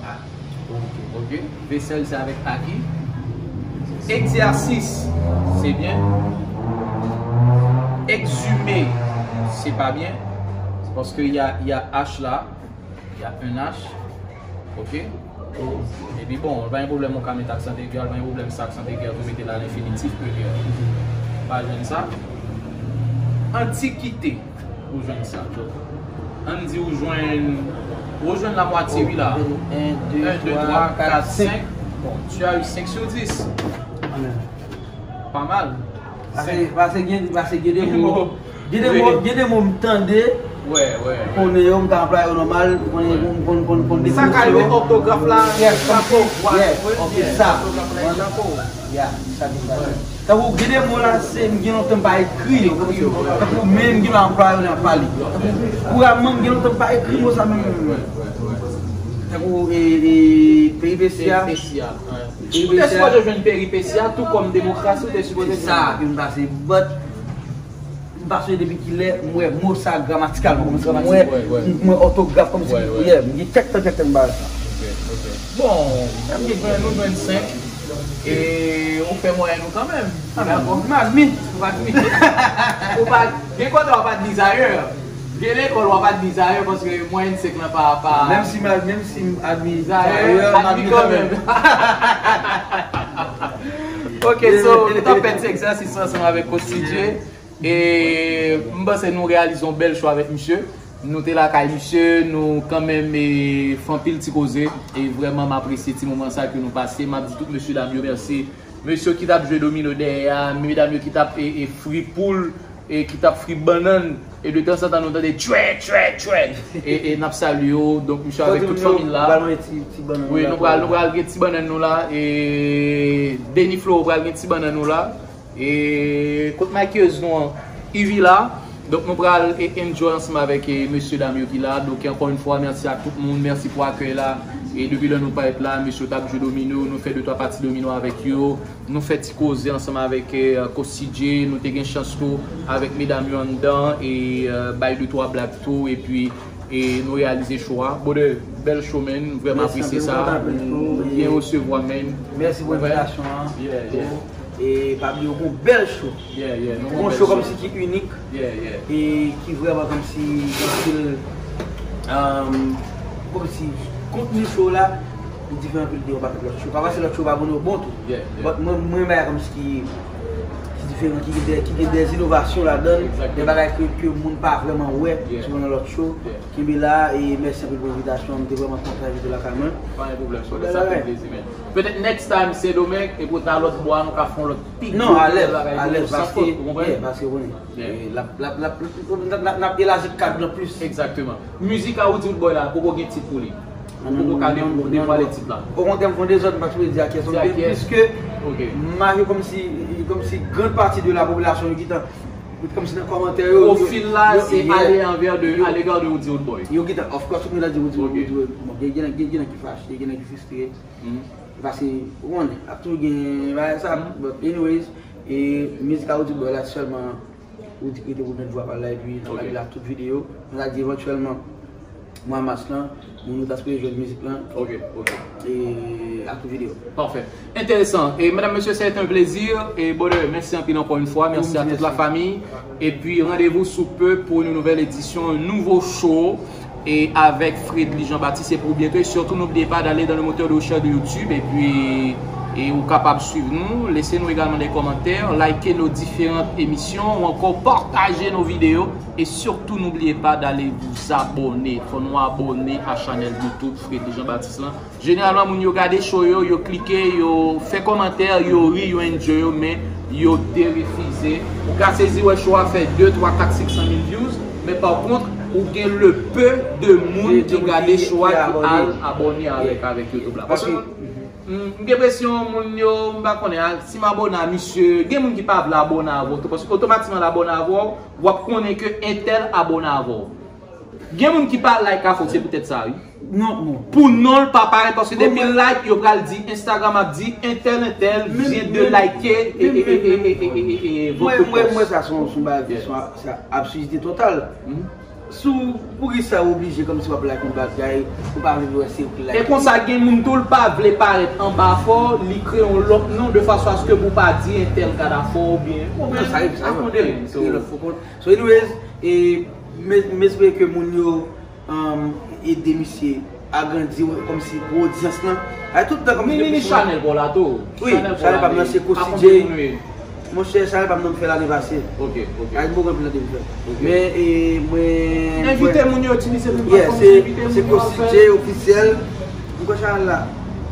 Ok. Vesèl, se avèk A I. Exercice, c'est bien. Exhumer, c'est pas bien. C'est parce qu'il y a, il y a H là, il y a un H. Ok? Epi bon, pa gen pwoblèm, ou ka met aksan egi, pa gen pwoblèm sa, aksan egi, ou mete la, lenfinitif, premye. Pa jwenn sa. Antikite. Ou jwenn sa. Ann di ou jwenn, ou jwenn lamwatye, wi, la. Un, deux, trois, quatre, cinq. Bon, tu as eu cinq sur dix. Pa mal. Pase, pase gen, pase gen de mo, gen de mo, gen de mo m tande, konnen yo, m ka anplwaye yo nòmal, m konnen, m konn, konn, konn, konn defini yo. Sa ka rive òtograf la, chapo. Yeah, ok, sa. Òtograf la, chapo. Yeah, sa ki sa. Tankou gen de mo la, se m gen lontan m pa ekri yo. Tankou men m gen lontan anplwaye yo nan pale. Tankou kouramman m gen lontan m pa ekri mo sa menm. Tankou e, e, peripesi a. Ou te sipoze jwenn peripesi a tou kòm demokrasi, ou te sipoze jwenn. Se sa ke m pase, but m pa sonje depi kilè m wè mo sa gramatikalman, kòmanse gramati, m wè òtograf kòmsi, yeah, m gen kèk tan, kèk tan m pa wè sa. Ok, ok. Bon, nou jwenn, nou jwenn senk. E ou fè mwayèn ou kanmenm. Dakò. M admi. Ou pa admi. Ou pa, gen kote w ap admi dayè. Gen lekòl w ap admi dayè paske mwayèn senk lan pa, pa. Menm si m, menm si m admi dayè, m admi kanmenm. Ok, so, nou t ap fè ti egzèsis ansanm avèk Coach C J. E m panse nou reyalize yon bèl cho avèk misye. Nou te lakay misye, nou kanmenm, e, fè anpil ti koze. E vrèman, m apresye ti moman sa ke nou pase. M ap di tout mesye dam yo mèsi. Mesye ki t ap jwe domino dèyè a, medam yo ki t ap, e, e, fri poul, e, ki t ap fri bannann. E de tanzantan, nou tande tchwè, tchwè, tchwè. E, e n ap salye yo. Donk, misye avèk tout fanmi l la. Wi, nou pral, nou pral gen ti bannann nou la. E Deni Flo pral gen ti bannann nou la. E kot makyèz nou an? Ivy la. Donk nou pral, e, enjoy ansanm avèk, e, mesye dam yo ki la. Donk ankò yon fwa, mèsi a tout moun, mèsi pou akèy la. E depi lè nou parèt la, mesye yo t ap jwe domino, nou fè de twa pati domino avèk yo, nou fè ti koze ansanm avèk, e, Coach C J, nou te gen chans tou avèk medam yo anndan, e, e, bay de twa blag tou, epi, e, nou reyalize cho a. Brother, bèl cho, man, m vrèman apresye sa. Ou byen resevwa, man. Mèsi pou envitasyon an. Yeah, yeah. E pa bliye, w gon bèl cho. Yeah, yeah, nou gon bèl cho. Gon cho kòmsi ki inik. Yeah, yeah. E ki vrèman kòmsi, kòmsi, um, kòmsi kontni cho la, li diferan anpil de yon pakèt lòt cho. Pa paske lòt cho pa bon, yo bon tou. Yeah, yeah. But mwen, mwen, bagay kòmsi ki, ki diferan, ki gen de, ki gen de inovasyon ladan l, de bagay ke, ke moun pa vrèman wè souvan nan lòt cho. Yeah. Kenbe la, e mèsi anpil pou envitasyon an. M te vrèman kontan envite w lakay mwen. Pa gen pwoblèm, brother, sa fè m plezi, man. Petèt next time, Sendomeng, epi w ta lòt bò a, nou ka fè yon lòt pi gwo bagay pou nou, san fòt, ou konprann? Yeah, paske, yeah, paske w konnen, e, l ap, l ap, l ap, n ap, n ap elaji kad lan plis. Egzakteman. Mizik a Roody Roodboy la, poko gen tit pou li. Poko ka devwale tit la. Okontrè, m fè yon dezòd, m pa t sipoze di a kiyès, piske m make kòmsi, kòmsi grann pati de la popilasyon yo gentan, kòmsi nan kòmantè yo, pwofil la, se ale anvè de, a légard de Roody Roodboy. Yo gentan, of course, tout moun ap di Roody, Roody, bon, gen, gen, gen, gen nèg ki fache, gen nèg ki fristre. Paske, ou konnen, ap toujou gen bagay sa, but anyways, e mizik a Roody Boy la sèlman, Roody ki rete pou met vwa pa l la, epi n ap lage la tout videyo. Nou ta di evantyèlman, mwa mas lan, moun yo ta sipoze jwenn mizik lan. Ok, ok. E ak tout videyo. Parfait. Intéressant. Et mesdames, messieurs, c'est un plaisir. Et brother, merci anpil encore une fois. Merci à toute la famille. Et puis, rendez-vous sous peu pour une nouvelle édition, un nouveau show. E avèk Fredly Jean Baptiste, c'est pour bientôt. Et surtout, n'oubliez pas d'aller dans le moteur de recherche de YouTube. Et puis, e ou kapab swiv nou. Laissez nous également des commentaires. Likez nos différentes émissions ou encore partagez nos vidéos. Et surtout, n'oubliez pas d'aller vous abonner. Fò nou abòne a chanèl YouTube Fredly Jean Baptiste lan. Jeneralman, moun yo gade show yo, yo klike, yo fè kòmantè, yo ri, yo enjoy yo, men yo derefize. Ou ka sezi wè show a fè de, twa, kat, senk san mil views, men pa kont, ou gen le peu de moun ki gade show a ki al abòne avèk, avèk YouTube la. Paske, m, m gen enpresyon moun yo, m pa konnen, a, si m abòne a misye, gen moun ki pa vle abòne avè w tou, paske otomatikman l abòne avè w, w ap konnen ke entèl abòne avè w. Gen moun ki pa like avè w, se poutèt sa, wi. Non, non. Pou non l pa parèt, paske depi l like, yo pral di, Instagram ap di, entèl, entèl vyen de like e, e, e, e, e, e, e, e, e, votre post. Mwen, mwen, mwen, sa se yon, se yon bagay, se yon, se yon absidite total. Sou, poukisa ou oblije kòmsi w ap like yon bagay, ou pa vle wè se ou ki like? E konsa gen moun tou l pa vle parèt anba fò, li kreye yon lòt non de fason aske pou pa di entèl gad afò oubyen. Non, sa rive, sa rive. Afondere. Kreye lòt fo kont. So anyways, e m espere ke moun yo um, ede misye agrandi kòmsi pou odyans lan. Ay tout tan kòmsi Ni ni ni chanèl pou la tou. Wi, chanèl pa m nan se Kosi J. Monchè, chanèl pa m nan m fè lane pase. Ok, ok. Ay mwen anpil nan m fè. Ok. Men e mwen Envite moun yo itilize menm Yeah, platfòm se envite se moun yo Kosi fè. J officiel. M kwè chanèl la.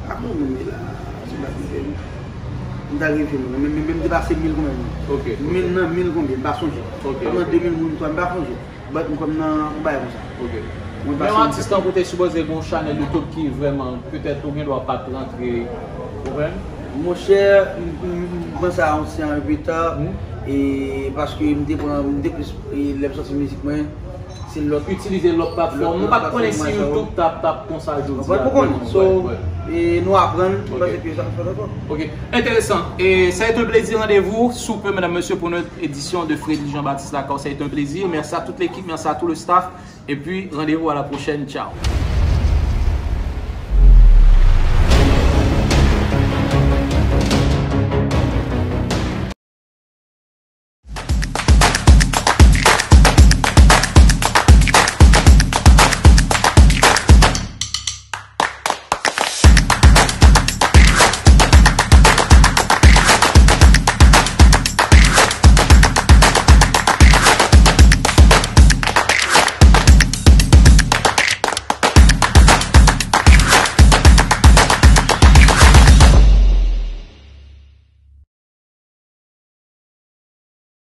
A konbyen m ye la? Se pa konbyen. M ta rive mwen. Men men men m depase mil konbyen moun. Ok, ok. Mil nan mil konbyen, m pa sonje. Ok, Kòm nan ok. de mil moun, m pa sonje. But m kòm nan yon bagay konsa. Ok. Mwen Men pase yon atis tankou te sipoze gen yon chanèl YouTube ki vrèman petèt ou gen dwa pa t rantre ou konprann? Monchè, m m- m pran sa yon se an reta. Mhm. E paske m te pran, m te plis e, lè m sòti mizik mwen, se lòt. Itilize lòt platfòm. Nou pa t konnen si YouTube t ap t ap konsa jodi Konprann pou konn. So, e nou aprann, Ok. Paske sa fè ankò. Ok, intéressant. Et ça a été un plaisir. Rendez-vous sous peu, mesdames, messieurs, pour notre édition de Fredly Jean-Baptiste Lacor. Ça a été un plaisir. Merci à toute l'équipe, merci à tout le staff. Et puis, rendez-vous à la prochaine. Ciao.